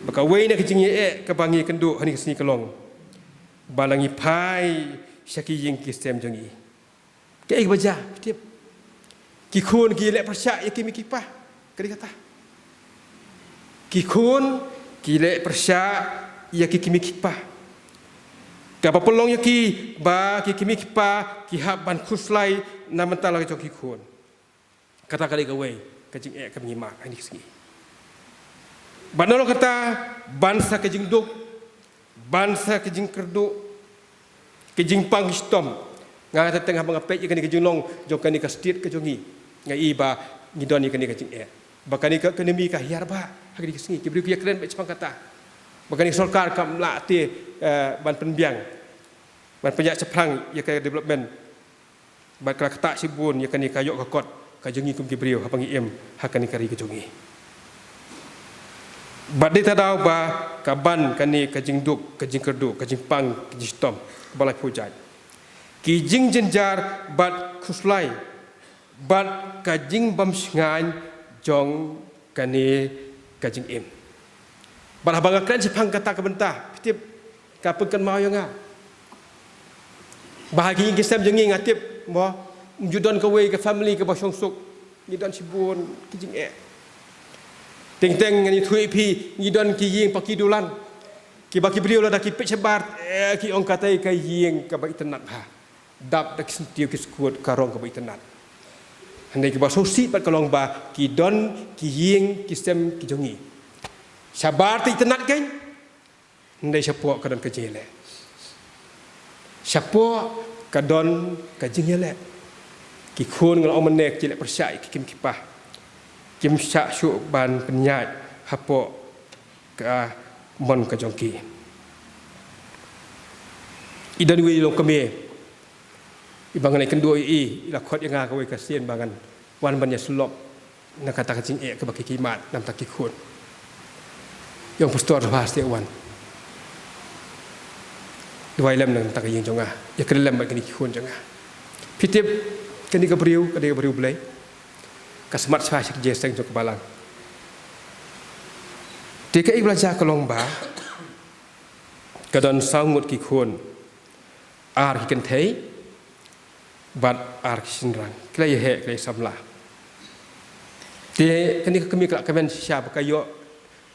Bad kawei na ka jingïaid kaba ngi kynduh ha kine ki sngi ka long ba la ngi phai sha ki ïing ki sem jong ngi. Kaei kaba jia, phi tip? Ki khun ki leh pyrshah ïa ki kmie ki kpa. Ka dei kata. Ki khun ki leh pyrshah ïa ki kmie ki kpa. Kaba pynlong ïa ki ba ki kmie ki kpa ki hap ban khuslai na bynta la ka jong ki khun. Kata ka dei kawei ka jingeh kaba ngi mad ha kine ki sngi. Bad nalor kata, ban sa ka jingduk, ban sa ka jingkyrduh, ka jingpang ka shitom. Nga kata teng haba nga peit ïa kane ka jinglong jong kane ka state ka jong ngi, nga i ba ngi don ïa kane ka jingeh. Ba kane ka economy ka hiar bha ha kine ki sngi, ki briew ki ïakren beit shaphang kata ba kane ka sorkar kam lah te, eh, ban pynbiang, ban pynïaid shaphrang ïa ka development. Bad ka la ktah shibun ïa kane ka ïoh ka kot ka jong ngi kum ki briew haba ngi im ha kane ka ri ka jong ngi. Bad dei ta daw ba ka ban kane ka jingduk, ka jingkyrduh, ka jingpang, ka jingshitom kaba laiphew jait, ki jingjynjar bad khuslai, bad ka jingbymshngaiñ jong kane ka jingim. Bad haba nga kren shaphang kata ka bynta, phi tip, ka pynkynmaw ïa nga ba ha ki ïing ki sem jong ngi, nga tip mo, ym ju don kawei ka family kaba shong suk. Ngi don shibun ki jingeh. Teng teng ngan ïathuh ïa phi, ngi don ki ïing paki dulan kiba ki briew lada ki peit shabar, eh, ki ong katei ka ïing kaba itynnat bha. Dap da ki syntiew ki skud, ka rong kaba itynnat. Hynrei kaba sngewsih pat ka long ba ki don ki ïing ki sem ki jong ngi shabar te itynnat keiñ, hynrei shapoh ka don ka jingïaleh. Shapoh ka don ka jingïaleh. Ki khun, nga la ong mynne, ki leh pyrshah ïa ki kmie ki kpa. Kim shah shuh ban pynïaid hapoh ka mon ka jong ki. I don iwei i longkmie Iba ngan ïakynduh ïa i, i la khot ïa nga kawei ka sien ba ngan wan ban ïasyllok na kata ka jingeh kaba ki, ki mad namar ki khun. Ïong pastor, ha sdang wan. Duwai lem na kata ka ïing jong nga, ïakren lem bad kine ki khun jong nga. Phi tip, kane ka briew, kane ka briew Blei, ka smat sha ka jingseng jong ka balang. Te kaei ba la jia ka long ba ka don saw ngut ki khun, ar ki kynthei bad ar ki shynrang. Ki la ïaheh, ki la ïasamla. Te kane ka kmie ka la kmen shisha ba ka ïoh,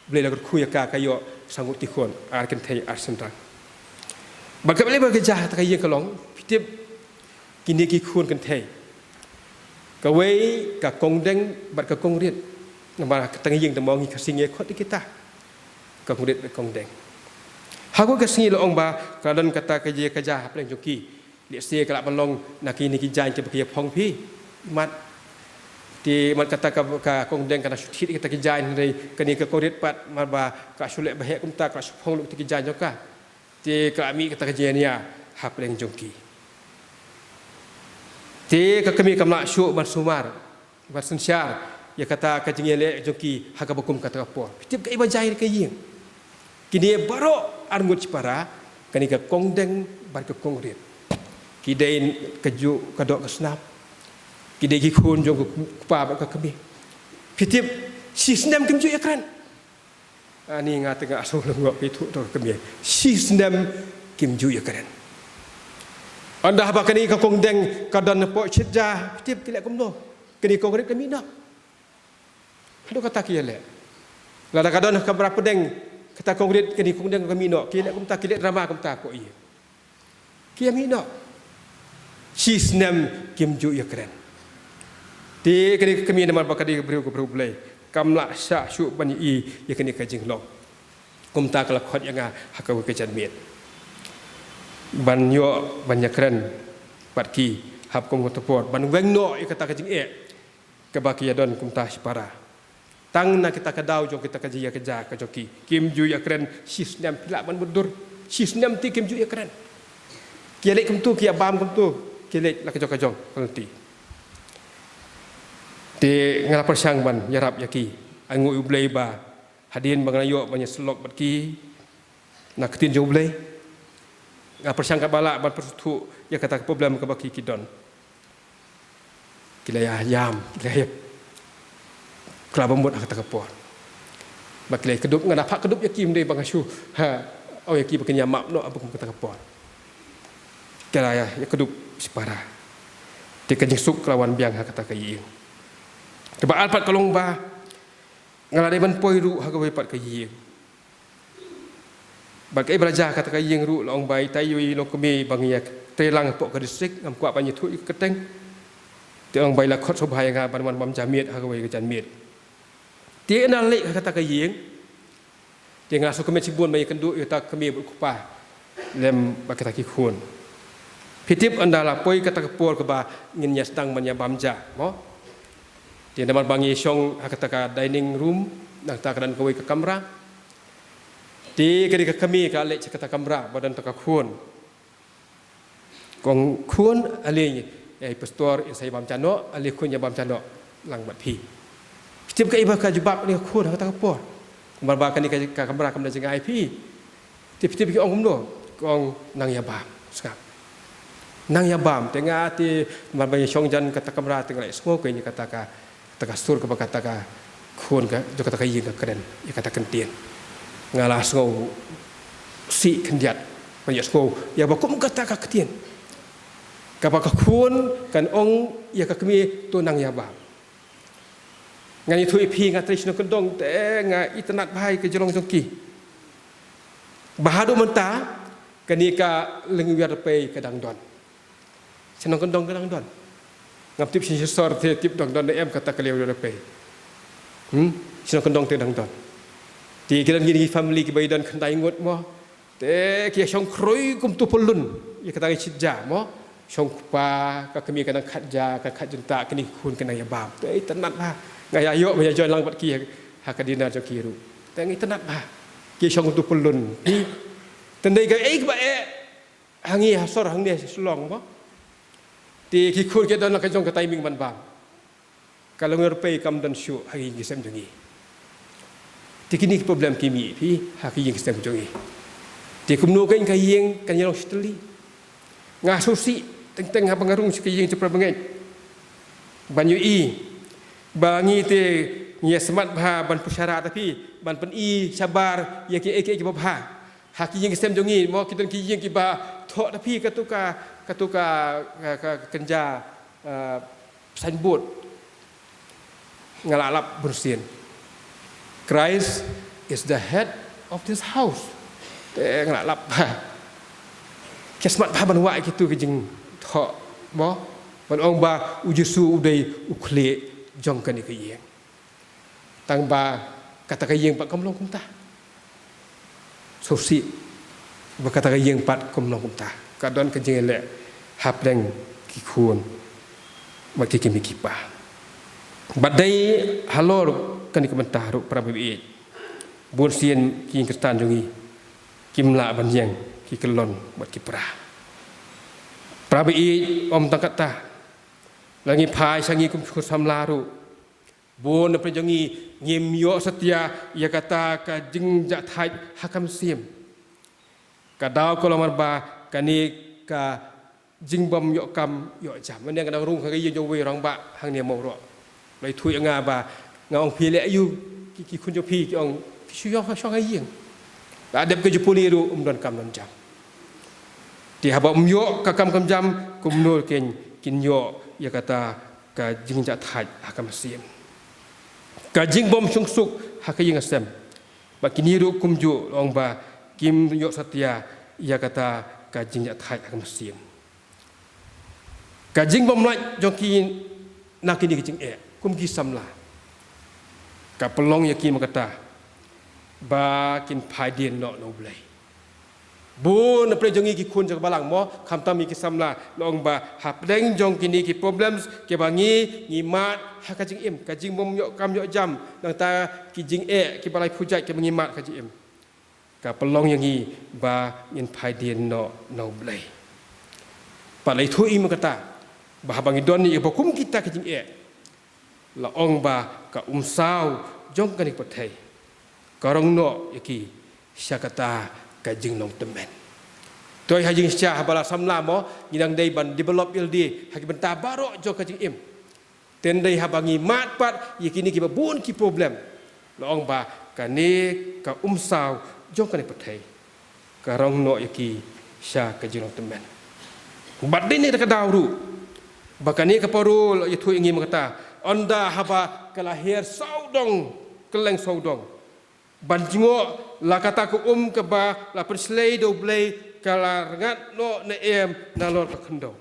Blei la kyrkhu ïa ka, ka ïoh saw ngut ki khun, ar kynthei, ar shynrang. Bad kaba leh ba ka jia ha kata ka ïing ka long, phi tip, kine ki khun kynthei, kawei ka kongdeng bad ka kongrit. Namar kata ka ïing, te mo ngi Khasi ngi khot ïa kita, ka kongrit bad kongdeng. Ha kawei ka sngi la ong ba ka la don kata ka jia ka jia hapdeng jong ki. Lehse ka lah ban long na kine ki jaiñ kiba ki ïa phong phi, i mat. Te i mat kata ka, ka kongdeng ka la shu thied ïa kita ki jaiñ, hynrei kane ka kongrit pat, namar ba ka la shu leh ba heh kumta, ka la shu phong lut kita ki jaiñ jong ka. Te ka la mih kata ka jingïania hapdeng jong ki. Te ka kmie kam lah shuh ban sumar, ban synshar ïa kata ka jingïaleh jong ki ha kaba kum kata ka por. Phi tip kaei ba jia ha ka ïing? Kine baroh ar ngut shipara, kane ka kongdeng bad ka kongrit, ki dei ka juh ka doh ka snam. Ki dei ki khun jong ka kpa bad ka kmie. Phi tip, shisnem kim ju ïakren. Ani nga te nga sngew lyngngoh, phi tip, to ka kmie, shisnem kim ju ïakren. Ynda haba kane ka kongdeng ka don hapoh shitja, phi tip ki leh kumno? Kane ka kongrit ka mih noh. Haduh katta ki ïaleh. Lada ka don ha ka kamra pdeng, kata ka kongrit, kane ka kongdeng ka mih noh, ki leh kumta, ki leh drama kumta hapoh ïing. Ki ïa mih noh. Shisnem kim ju ïakren. Te kane ka kmie, namar ba ka dei ka briew, ka briew Blei, kam lah shah shuh ban ïohi ïa kane ka jinglong. Kumta ka la khot ïa nga ha kawei ka janmiet ban ïoh ban ïakren bad ki ha kum kata ka por, ban weng noh ïa kata ka jingeh kaba ki ïa don kumta shipara. Tang na kita ka daw jong kita ka jia ka jia ka jong ki, kim ju ïakren shisnem. Phi lah ban mutdur, shisnem te kim ju ïakren. Ki ïa leit kumto, ki ïa bam kumto, ki ïa leit la ka jong ka jong ka lynti. Te nga la pyrshang ban ïarap ïa ki. Ai nguh ïa U Blei ba hadien ba nga la ïoh ban ïasyllok bad ki na ka ktien jong U Blei, nga pyrshang katba lah ban pynsngewthuh ïa kata ka problem kaba ki, ki don. Ki la ïa ïam, ki la ïa khlad bamut ha kata ka por. Ba ki la ïa kdup, nga la phah kdup ïa ki, ym dei ba nga shu, ha, ong ïa ki ba kin ïa map noh ha kum kata ka por. Ki la ïa, ïa kdup shipara. Te ka jingsuk ka la wan biang ha kata ka ïing. Kaba ar pat ka long ba nga la dei ban poi ruh ha kawei pat ka ïing. Bad kaei ba la jia ha kata ka ïing ruh, la ong ba itai i longkmie ba ngi ïa trei lang hapoh ka district, ngam kwah ban ïathuh ïa ka kyrteng, te ong ba i la khot sngewbha ïa nga ban wan bam ja miet ha kawei ka janmiet. Te ynda la leit ha kata ka ïing, te nga sngewkmen shibun ban ïakynduh ïa uta u kmie bad u kpa lem bad kita ki khun. Phi tip, ynda la poi kata ka por kaba ngin ïa sdang ban ïa bam ja, mo? Te namar ba ngi shong ha kata ka dining room, nangta ka don kawei ka kamra. Te ka dei ka kmie ka leit sha kata ka kamra ba don uta ka khun. Ka ong, "Khun, ale, eh, pastor, in sa ïa bam ja noh, ale khun, ïa bam ja noh lang bad phi." Phi tip kaei ba ka jubab kane ka khun ha kata ka por? Namar ba kane ka, ka kamra kam da jngai phi. Te phi tip ki ong kumno? Ki ong, "Nang ïa bam, sngap. Nang ïa bam." Te nga te, namar ba ngi shong jan kata ka kamra, te nga la ïa sngew kein ïa kata ka, kata ka sur kaba kata ka khun ka, jong kata ka ïing ka kren ïa kata ka ktien. Nga la sngewsih khyndiat ban ïa sngew ïa ba kum kata ka ktien, kaba ka khun kan ong ïa ka kmie, "To nang ïa bam." Ngan ïathuh ïa phi, nga trei shnong kyndong, te nga itynnad bha ïa ka jinglong jong ki. Ba haduh mynta kane ka lyngwiar rpei ka dang don. Shnong kyndong ka dang don. Ngam tip shisha sor te tip dang don ne em kata ka lyngwiar rpei. Hmm? Shnong kyndong te dang don. Te ki don kine ki family kiba i don khyndai ngut, mo. Te ki ïa shong khrui kum tu pyllun ïa kata ka shitja, mo. Shong kpa, ka kmie ka nang khatja, ka khat jyntah, kine ki khun ki nang ïa bam. Te itynnad bha. Nga ïa ïoh ban ïa join lang bad ki ha ka dinner jong ki ruh. Te nga itynnad bha. Ki shong kum tu pyllun. Te dei kaei kaba eh ha ngi ha sor hangne ha Shillong, mo. Te ki khun ki don la ka jong ka timing ban bam. Ka long ïa ruh pei kam don shuh ha ki ïing ki sem jong ngi. Te kine ki problem ki mih phi ha ki ïing ki sem jong ngi. Te kumno kein ka ïing kan ïa long shi tylli. Nga sngewsih teng teng haba nga rung sha ka ïing jong para bangeit ban ïohi ba ngi te ngi ïa smat bha ban pyrshah ta phi ban pyni shabar ïa ki ei ki ei kiba bha. Ha ki ïing ki sem jong ngi mo ki don ki ïing kiba thoh ta phi katu ka, katu ka, ka, ka, ka kynja, eh, signboard. Nga la lap bunsien, "Christ is the head of this house." Te nga la lap bha. Ki smat bha ban wad kitu ki jingthoh mo ban ong ba U Jisu u dei u khlieh jong kane ka ïing. Tang ba kata ka ïing pat kam long kumta. Sngewsih ba kata ka ïing pat kam long kumta. Ka don ka jingïaleh hapdeng ki khun bad ki kmie ki kpa. Bad dei halor kane ka bynta ruh para bangeit, bunsien ki ïing Khristan jong ngi kim lah ban ïeng ki kyllon bad ki pra. Para bangeit, ym tang katta, la ngi phai sha ngi kum ki khun samla ruh, bun na pdeng jong ngi ngim ïoh satia ïa kata ka jingjahthait ha ka mynsiem. Ka daw ka long namar ba kane ka jingbym ïoh kam ïoh jam. Mynne nga dang rung ha ka ïing jong uwei u rangbah hangne Mawroh. La ïathuh ïa nga ba, nga ong, "Phi leh aïu?" Ki, ki khun jong phi ki ong, "Phi shu ïoh ka shong ha ïing." La dep ka jingpule ruh ym don kam don jam. Te haba ym ïoh ka kam kam jam, kumno kein kin ïoh ïa kata ka jingjahthait ha ka mynsiem. Ka jingbym suk suk ha ka ïing ha sem. Bad kine ruh kumjuh, la ong ba kim ïoh satia ïa kata ka jingjahthait ha ka mynsiem. Ka jingbymlait jong ki na kine ki jingeh kum ki samla ka pynlong ïa ki ma kata ba kin phai dien noh na U Blei. Bun na pdeng jong ngi ki khun jong ka balang mo, khamtam ïa ki samla, la ong ba hapdeng jong kine ki problems kiba ngi, ngi mad ha ka jingim, ka jingbym ïoh kam ïoh jam, nangta ki jingeh kiba laiphew jait kiba ngi mad ha ka jingim, ka pynlong ïa ngi ba ngin phai dien noh na U Blei. Pat la ïathuh ïa ngi ma kata ba haba ngi don ïa kiba kum kita ki jingeh, la ong ba ka umsaw jong kane ka pyrthei ka rong noh ïa ki sha kata ka jinglong tymmen. Te ha jingshisha haba la samla mo, ngi dang dei ban develop ïalade ha ki bynta baroh jong ka jingim. Te ym dei haba ngi mad pat ïa kine kiba bun ki problem, la ong ba kane ka umsaw jong kane ka pyrthei ka rong noh ïa ki sha ka jinglong tymmen. Bad dei ne da ka daw ruh ba kane ka parole ïathuh ïa ngi ma kata, ynda haba ka la her sawdong kylleng sawdong, ban jngoh la kata ka um kaba la pynshlei da U Blei ka la rngat noh ne em nalor ka khyndew.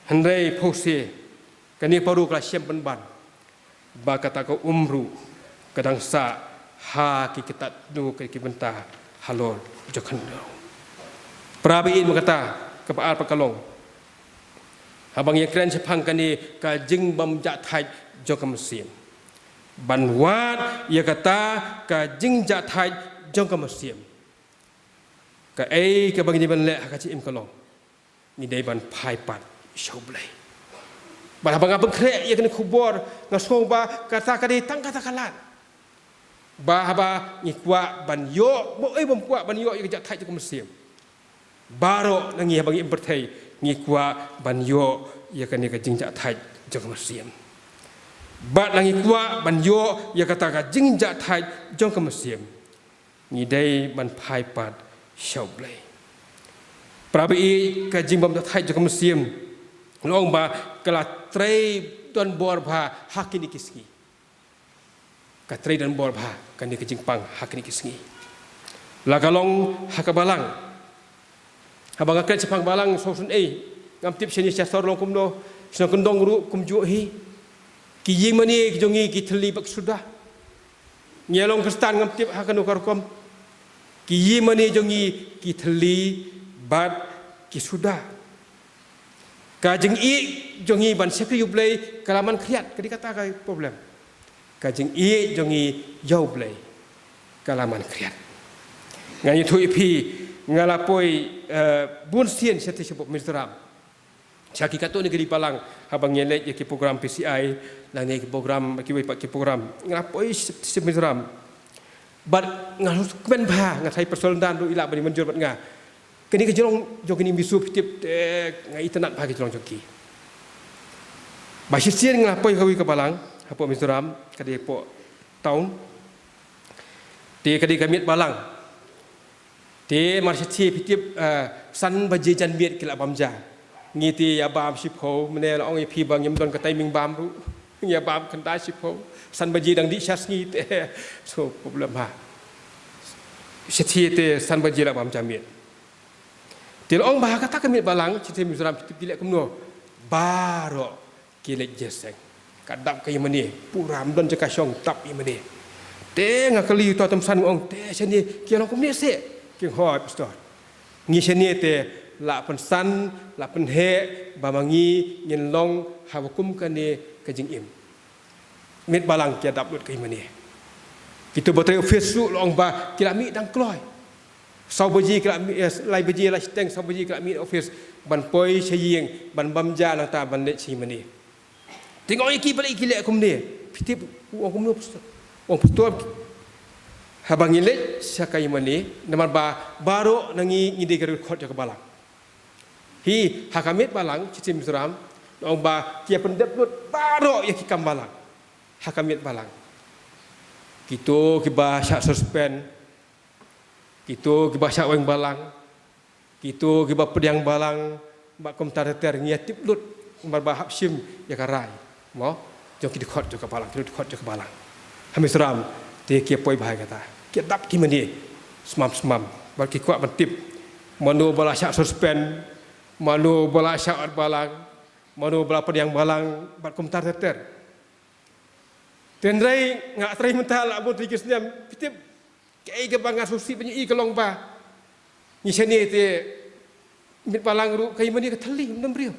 Hynrei phewse kane parole ka la shem pynban ba kata ka um ruh ka dang sah ha ki kyntat, ki bynta halor jong ka khyndew. Para bangeit, ma kata kaba ar pat ka long, haba ngi ïakren shaphang kane ka jingbymjahthait jong ka mynsiem, ban wad ïa kata ka jingjahthait jong ka mynsiem, kaei kaba ngi dei ban leh ha ka jingim ka long, ngi dei ban phai pat sha U Blei. Bad haba nga pynkhreh ïa kane ka khubor, nga sngew ba kata ka dei tang kata ka lad. Ba haba ngi kwah ban ïoh, mo, eh, bym kwah ban ïoh ïa ka jahthait jong ka mynsiem, baroh na ngi haba ngi im pyrthei ngi kwah ban ïoh ïa kane ka jingjahthait jong ka mynsiem. Bad la ngi kwah ban ïoh ïa kata ka jingjahthait jong ka mynsiem, ngi dei ban phai pat sha U Blei. Para bangeit, ka jingbymjahthait jong ka mynsiem, la ong ba ka la trei donbor bha ha kine ki sngi. Ka trei donbor bha kane ka jingpang ha kine ki sngi. La ka long ha ka balang. Haba nga kren shaphang balang, sngewsih ei, ngam tip shane sha sor long kumno, sha nongkyndong ruh kumjuh hi. Ki ïing mane ki jong ngi ki thylli bad ki suda. Ngi ïa long Khristan, ngam tip ha kano ka rukom, ki ïing mane jong ngi ki thylli bad ki suda. Ka jingïeit jong ngi ban shakri U Blei ka la man khriat, ka dei kata ka problem. Ka jingïeit jong ngi ïa U Blei ka la man khriat. Ngan ïathuh ïa phi, nga la poi, eh, bun sien shatei shapoh Mizoram. Sha ki katto katne ki ri balang, haba ngi leit ïa ki program P C I, lane ki program, kiwei pat ki program, nga la poi sha, sha Mizoram. Bad nga sngewkmen bha, nga tharai Pastor Lyndan ruh i lah ban ïa mynjur bad nga. Kane ka jinglong jong kine ki mih shuh phi tip, te nga itynnad bha ka jinglong jong ki. Ba shisien nga la poi ha kawei ka balang hapoh Mizoram, ka dei hapoh town. Te ka dei ka miet balang. Te mar shisien phi tip, eh, san baje janmiet ki la bam ja. Ngi te ïa bam shiphew, mynne la ong ïa phi ba ngim don ka timing bam ruh. Ngi ïa bam khyndai shiphew, san baje dang dih sha sngi te. So problem ha. Shisien te san baje la bam ja miet. Te la ong ba ha kata ka miet balang, shisien Mizoram phi tip ki leh kumno. Baroh ki leit ïaseng. Ka dap ka ïingmane, pura ym don jaka shong, dap ïingmane. Te nga kylli uta u tymmen san, nga ong, te shane ki long kumne seh? Ki ong, hooid Pastor, ngi shane te la pynsan, la pynheh ba ma ngi ngin long ha ba kum kane ka jingim. Miet balang ki ïa dap lut ka ïingmane. Kito ba trei office ruh la ong ba ki la mih dang kloi. Saw baje ki la mih, eh, lai baje la shiteng, saw baje ki la mih office ban poi sha ïing, ban bam ja nangta ban leit sha ïingmane. Te nga ong ïa ki balei ki leh kumne. Phi tip u ong kumno Pastor? U ong Pastor, haba ngi leit sha ka ïingmane, namar ba baroh na ngi ngi dei ka ri dkhot jong ka balang. Hi ha ka miet balang, shisien Mizoram, la ong ba ki ïa pyndep lut baroh ïa ki kam balang ha ka miet balang. Kito kiba shah suspend, kito kiba shah weng balang, kito kiba pdiang balang, bad kumta ter ter, ngi ïa tip lut, namar ba hap shim ïa ka rai, mo, jong ki dkhot jong ka balang, ki dkhot jong ka balang. Ha Mizoram te ki ïa poi bha ïa kata. Ki ïa dap ka ïingmane smam smam, bad ki kwah ban tip mano ba la shah suspend, mano ba la shah ot balang, mano ba la pdiang balang, bad kumta ter ter. Hynrei nga trei mynta la bun tylli ki snem, phi tip, kaei kaba nga sngewsih ban ïohi ka long ba ngi shane te miet balang ruh ka ïingmane ka thylli, ym don briew.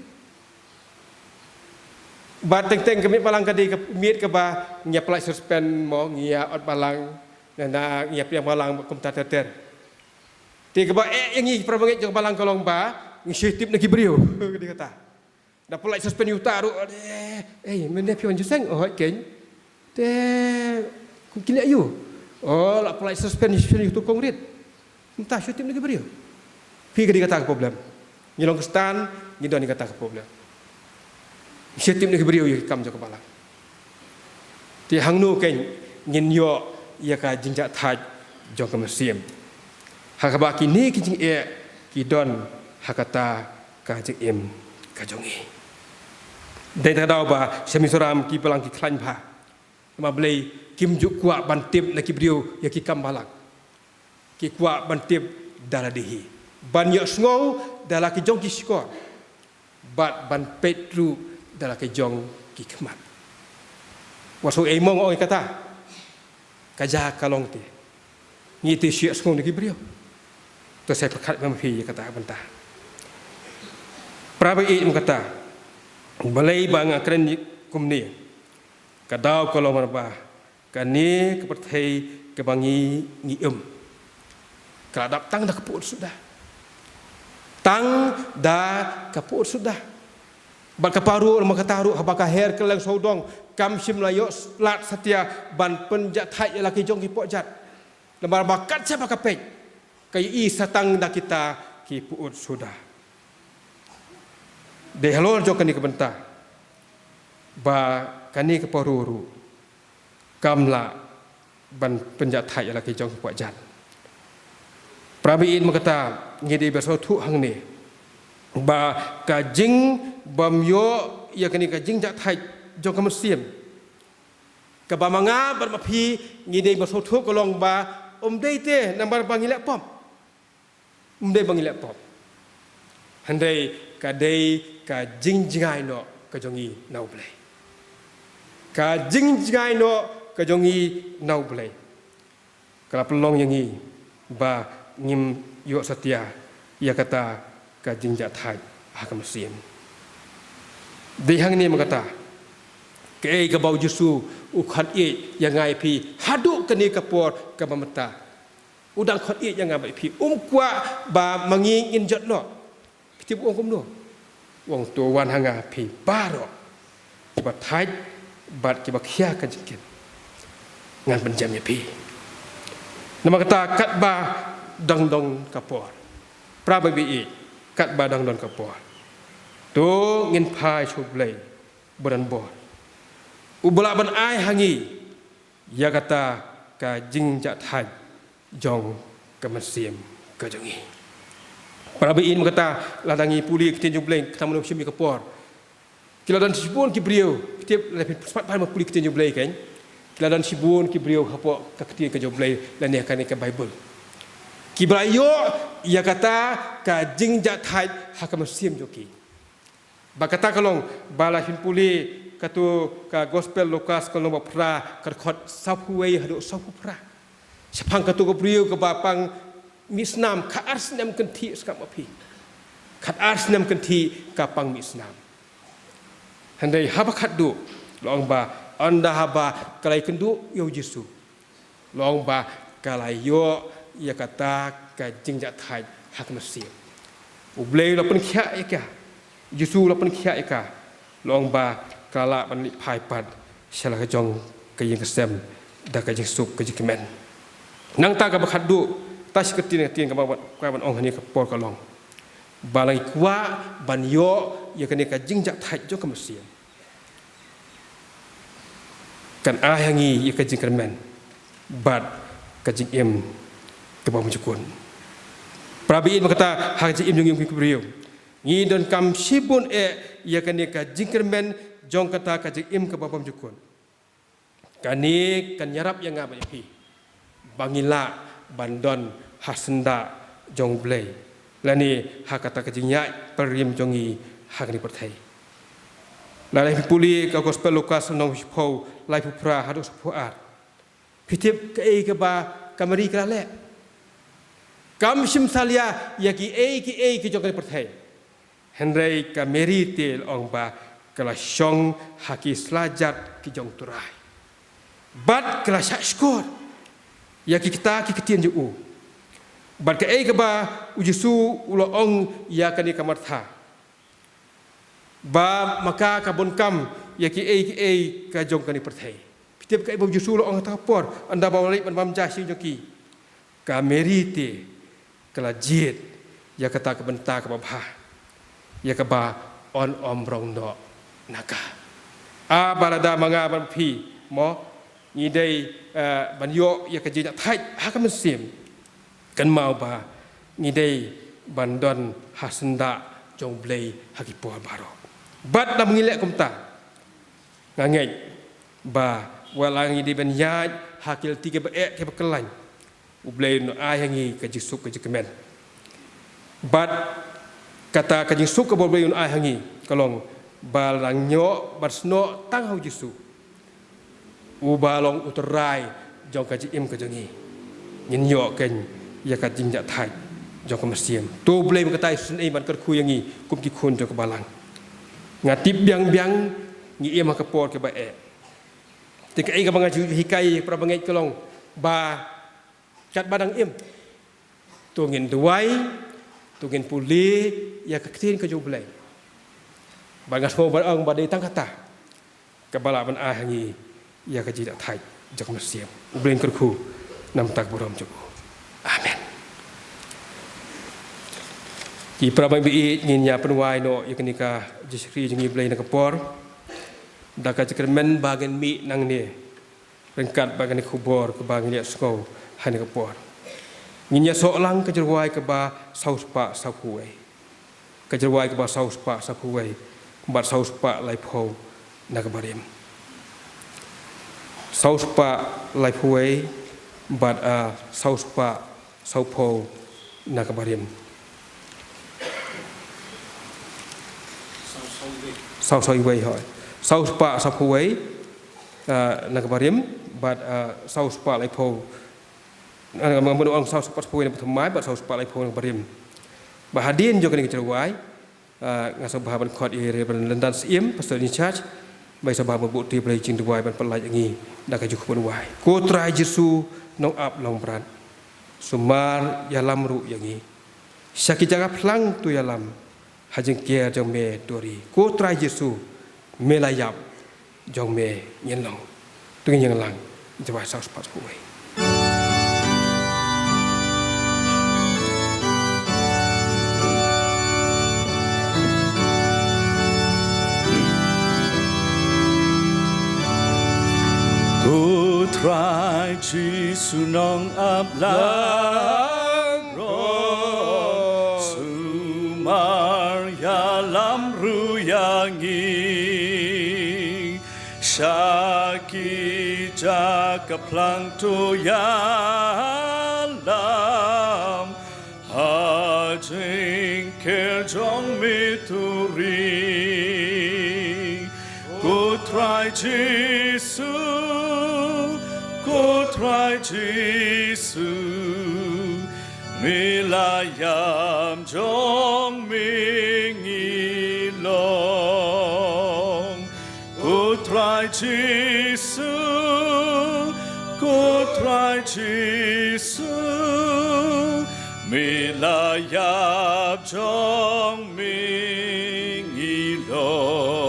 Bad teng teng ka miet balang ka dei ka miet kaba ngi ïa pyllait suspend, mo, ngi ïa ot balang, nangta ngi ïa pdiang balang, kumta ter ter. Te kaba eh ïa ngi para bangeit jong ka balang ka long ba ngi shu tip na ki briew. Ka dei kata. Da pyllait suspend ïa uta ruh, eh, eh, mynne phi wan jingïaseng, oh, keiñ. Te kum ki leh aïu? Oh, la pyllait suspend, suspend ïa uto u kongrit. Mynta shu tip na ki briew. Phi, ka dei kata ka problem. Ngi long Khristan, ngi don ïa kata ka problem. Shu tip na ki briew ïa ki kam jong ka balang. Te hangno keiñ ngin ïoh ïa ka jingjahthait jong ka mynsiem, ha kaba kine ki jingeh ki don ha kata ka jingim ka jong ngi? Dei na ka daw ba sha Mizoram ki balang ki khlaiñ bha. Namar balei? Kim ju kwah ban tip na ki briew ïa ki kam balang. Ki kwah ban tip da lade hi, ban ïohsngew da la ki jong ki shkor, bad ban peit ruh da la ki jong ki khmat. Wat sngew ei mo nga ong ïa kata. Ka jia ka long te, ngi te shu ïohsngew na ki briew. To sa pyrkhat ma phi ïa kata ka bynta. Para baieit, ym kata balei ba nga kren kumne. Ka daw ka long namar ba kane ka pyrthei kaba ngi, ngi im, ka la dap tang da ka pyut suda. Tang da ka pyut suda. Bad ka paralok ma kata ruh, haba ka her kylleng sawdong, kam shym la ïoh lad satia ban pynjahthait ïa la ki jong ki pyrjat. Namar ba kat shaba ka peit, ka ïohi sa tang da kita ki pyut suda. Dei halor jong kane ka bynta ba kane ka paralok ruh kam lah ban pynjahthait ïa la ki jong ki pyrjat. Para baieit, ma kata ngi dei ban sngewthuh hangne ba ka jingbym ïoh ïa kane ka jingjahthait jong ka mynsiem, kaba ma nga bad ma phi ngi dei ban sngewthuh ka long ba ym dei te namar ba ngi leh pop. Ym dei ba ngi leh pop. Hynrei ka dei ka jingjngai noh ka jong ngi na U Blei. Ka jingjngai noh ka jong ngi na U Blei ka la pynlong ïa ngi ba ngim ïoh satia ïa kata ka jingjahthait ha ka mynsiem. Dei hangne ma kata, kaei kaba U Jisu u khot ïa nga ïa phi haduh kane ka por kaba mynta. U dang khot ïa nga bad phi, um kwah ba ma ngi ngin jot noh. Phi tip u ong kumno? U ong, to wan ha nga phi baroh kiba thait bad kiba khia ka jingkit, ngan pynjem ïa phi. Namar kata, katba dang don ka por, para bangeit, katba dang don ka por, to ngin phai sha U Blei ba don bor, uba lah ban ai ha ngi ïa kata ka jingjahthait jong ka mynsiem ka jong ngi. Para bangeit, namar kata, lada ngi pule ïa ka ktien jong U Blei, khnang ban ym shim ïa ka por, ki la don shibun ki briew, ki tip, lada phi smat bha ban pule ïa ka ktien jong U Blei, kan, ki la don shibun ki briew hapoh ka ktien ka jong U Blei lane kane ka Baibl, kiba la ïoh ïa kata ka jingjahthait ha ka mynsiem jong ki. Bad kata ka long ba lada phin pule katto ka Gospel Lukas ka lynnong ba phra, ka dkhot sawphew wei haduh sawphew phra. Shaphang katto ka briew kaba pang mih snam, khatar snem kynthih, sngap ma phi. Khatar snem kynthih ka pang mih snam. Hynrei haba khatduh, la ong ba ynda haba ka la ïakynduh ïa U Jisu, la ong ba ka la ïoh ïa kata ka jingjahthait ha ka mynsiem. U Blei u la pynkhiah ïa ka, U Jisu u la pynkhiah ïa ka, la ong ba ka la lah ban leit phai pat sha la ka jong ka ïing ka sem da ka jingsuk ka jingkmen. Nangta kaba khatduh, tang shi kyntien, kyntien kaba, kaba ong hangne ka por ka long ba lada ngi kwah ban ïoh ïa kane ka jingjahthait jong ka mynsiem, kan ai ha ngi ïa ka jingkyrmen bad ka jingim kaba bymjukut. Para bangeit, namar kata, ha ka jingim jong ngi kum ki briew, ngi donkam shibun eh ïa kane ka jingkyrmen jong kata ka jingim kaba bymjukut. Kane kan ïarap ïa nga bad ïa phi ba ngin lah ban don ha syndah jong U Blei, lane ha kata ka jingïaid pyrshah jong ngi ha kane ka pyrthei. Lada phi pule ka Gospel Lukas lynnong shiphew, laiphew phra haduh sawphew ar, phi tip kaei kaba ka Mari ka la leh? Kam shim salia ïa kiei kiei ki jong kane ka pyrthei. Hynrei ka Mari te, la ong ba ka la shong ha ki slajat ki jong U Trai bad ka la shahshkor ïa kita ki ktien jong u. Bad kaei kaba U Jisu u la ong ïa kane ka Martha, ba ma ka ka bun kam ïa kiei kiei ka jong kane ka pyrthei. Phi tip kaei ba U Jisu u la ong ha kata ka por, ynda ba u la leit ban bam ja sha ïing jong ki? Ka Mari te ka la jied ïa kata ka bynta kaba bha, ïa kaba yn ym rong noh na ka. Ah, ba lada ma nga bad phi mo, ngi dei, eh, ban ïoh ïa ka jingïathait ha ka mynsiem, kynmaw ba ngi dei ban don ha syndah jong U Blei ha ki por baroh. Bad lada ngi leh kumta, nga ngeit ba wat la ngi dei ban ïaid ha ki lynti kiba eh kiba kyllain, U Blei un ai ha ngi ka jingsuk ka jingkmen. Bad kata ka jingsuk kaba U Blei un ai ha ngi ka long ba lada ngi ïoh ban snoh tang ha U Jisu, uba long U Trai jong ka jingim ka jong ngi, ngin ïoh keiñ ïa ka jingïathait jong ka mynsiem. To U Blei mynta u sngewbha ban kyrkhu ïa ngi kum ki khun jong ka balang. Nga tip biang biang ngi im ha ka por kaba eh. Te kaei kaba nga ju hikai para bangeit ka long ba katba dang im, to ngin duwai, to ngin pule ïa ka ktien ka jong U Blei. Bad nga sngewbha ban ong ba dei tang kata kaba lah ban ai ha ngi ïa ka jingïathait jong ka mynsiem. U Blei un kyrkhu na ka bynta ka burom jong u. Amen. Ki para bangeit, ngin ïa pynwai noh ïa kane ka jingshakri jong ngi ïa U Blei na ka por da ka jingkyrmen ba ngin mih nangne ryngkat bad kane ka khubor kaba ngin ïa sngew ha kane ka por. Ngin ïa snoh lang ka jingrwai kaba saw spah saw phew wei, ka jingrwai kaba saw spah saw phew wei bad saw spah laiphew na ka barim. Saw spah laiphew wei bad, ah, saw spah saw phew na ka barim. Saw saw wei, hooid. Saw spah saw phew wei, ah, na ka barim bad, ah, saw spah laiphew, ah, nga mut ong saw spah saw phew wei na ka thymmai bad saw spah laiphew na ka barim. Bad hadien jong kane ka jingrwai, ah, nga sngewbha ban khot ïa i Reverend Lyndan Syiem, Pastor in Charge, ba i sngewbha ban buh ti, ba la jingduwai ban pynlait ïa ngi da ka jingkyrkhu ban wai. Ko Trai Jisu nongap long brat, sumar ïalam ruh ïa ngi. Sha ki jaka phlang to ïalam. ha jingker jong me to ri. Ko Trai Jisu, me la ïap, jong me ngin long. To ngin ïa lang, Jowai sa spah spah wei. Ko Trai Jisu nong ap lang, sumar ïalam ruh ïa ngi. Sha ki jaka phlang to ïalam, ha jingker jong me to ri. Ko Trai Jisu, ko Trai Jisu, me la ïap, jong me ngi long. Ko Trai Jisu, ko Trai Jisu, me la ïap, jong me ngi long.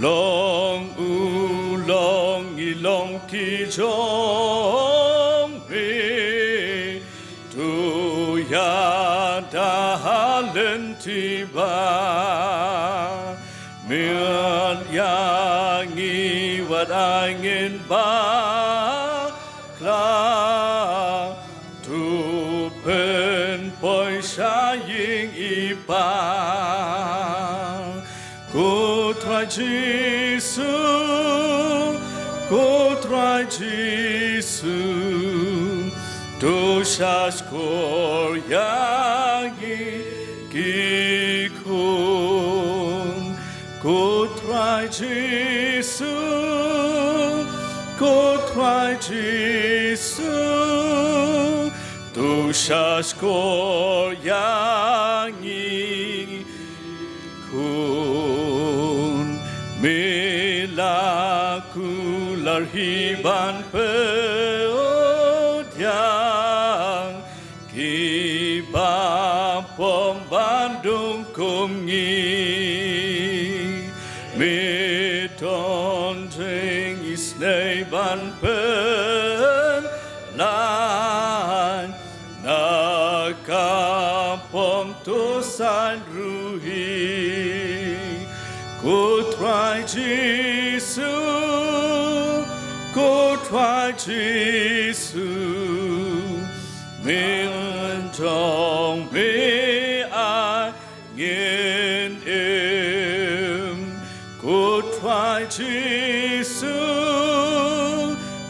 Long u long ngi long ki jong me. To ïada ha lynti ba mih ïa ngi wat ai ngin bakla. To pynpoi sha ïing i Pa. Ko Trai Jisu, ko Trai Jisu, to sha shkor ïa ngi ki khun. Ko Trai Jisu, ko Trai Jisu, to sha shkor ïa ngi khun. Me la kular hi ban pdiang kiba pom ban dung kum ngi. Me don jingisynei ban pynlait na ka pom to saiñ ruh hi. Ko Trai Jisu, ko Trai Jisu, me jong me ai ngin im. Ko Trai Jisu,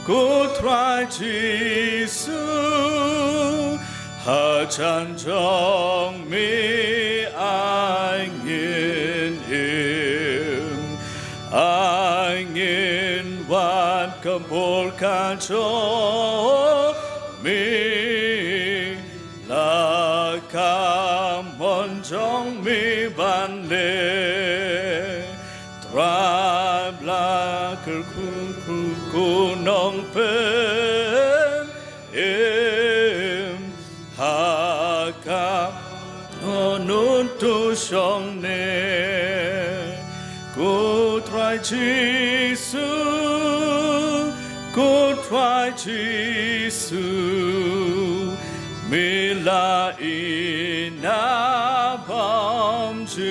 ko Trai Jisu, hajan jong me ai ngin im. Ai ngin wad ka bor ka jong me. La ka mon jong me ban leh. Trai ba la kyrkhu, kyrkhu ko Nongpynim ha ka mon un to shong ne. Ko Trai Jisu, ko Trai Jisu, me la ïehnoh bymjukut.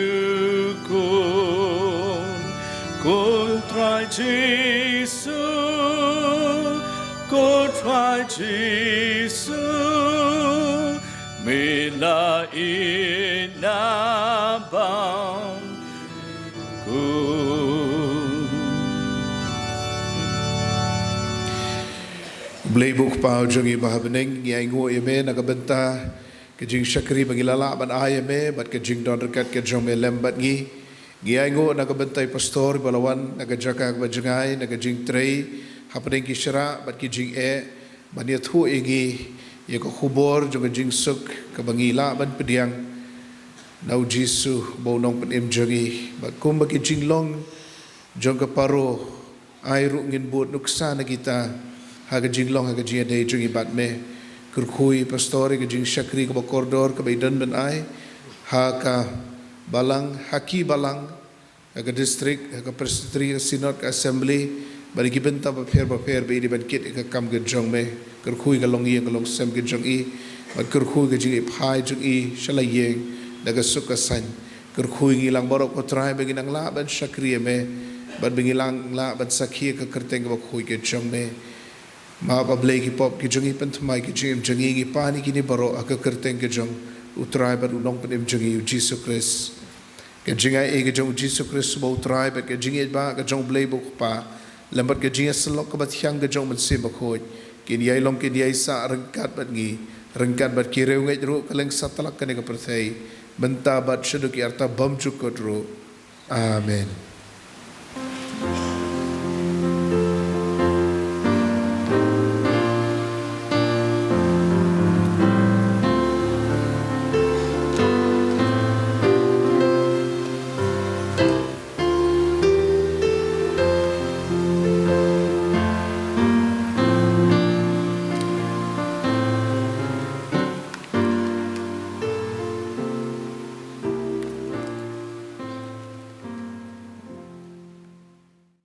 Ko Trai Jisu, ko Trai Jisu, me la ïehnoh bymjukut. Blei bad Kpa jong ngi ba ha bneng, ngi ainguh ïa me na ka bynta ka jingshakri ba ngi la lah ban ai ïa me bad ka jingdon ryngkat ka jong me lem bad ngi. Ngi ainguh na ka bynta i pastor ba la wan na ka jaka kaba jngai, na ka jingtrei hapdeng ki shrah bad ki jingeh, ban ïathuh ïa ngi ïa ka khubor jong ka jingsuk kaba ngi lah ban pdiang na U Jisu uba u Nongpynim jong ngi. Bad kumba ki jinglong jong ka paro, ai ruh ngin bud nuksa na kita ha ka jinglong, ha ka jingïadei jong ngi bad me. Kyrkhu ïa i pastor ïa ka jingshakri kaba kordor kaba i don ban ai ha ka balang, ha ki balang, ha ka district, ha ka presbytery, ha synod, ka assembly, bad ha ki bynta bapher bapher ba i dei ban kit ïa ka kam ka jong me. Kyrkhu ïa ka longïing ka longsem ka jong i, bad kyrkhu ïa ka jingïohi phai jong i sha la ïing da ka suk ka saiñ. Kyrkhu ïa ngi lang baroh, ko Trai, ba ngin nang lah ban shakri ïa me bad ba ngin nang lah ban sakhi ïa ka kyrteng kaba khuid ka jong me. Map, A Blei, ki pop ki jong ngi, pynthymmai ki jingim jong ngi. Ngi pan ïa kine baroh ha ka kyrteng ka jong U Trai bad U Nongpynim jong ngi, U Jisu Khrist. Ka jingaiei ka jong U Jisu Khrist uba U Trai bad ka jingïeit ba ka jong U Blei ba U Kpa, lem bad ka jingïasyllok kaba thiang ka jong U Mynsiem Bakhuid, kin ïai long kin ïai sah ryngkat bad ngi, ryngkat bad ki riewngeit ruh, kylleng satlak kane ka pyrthei, mynta bad shaduh ki arta bymjukut ruh. Amen.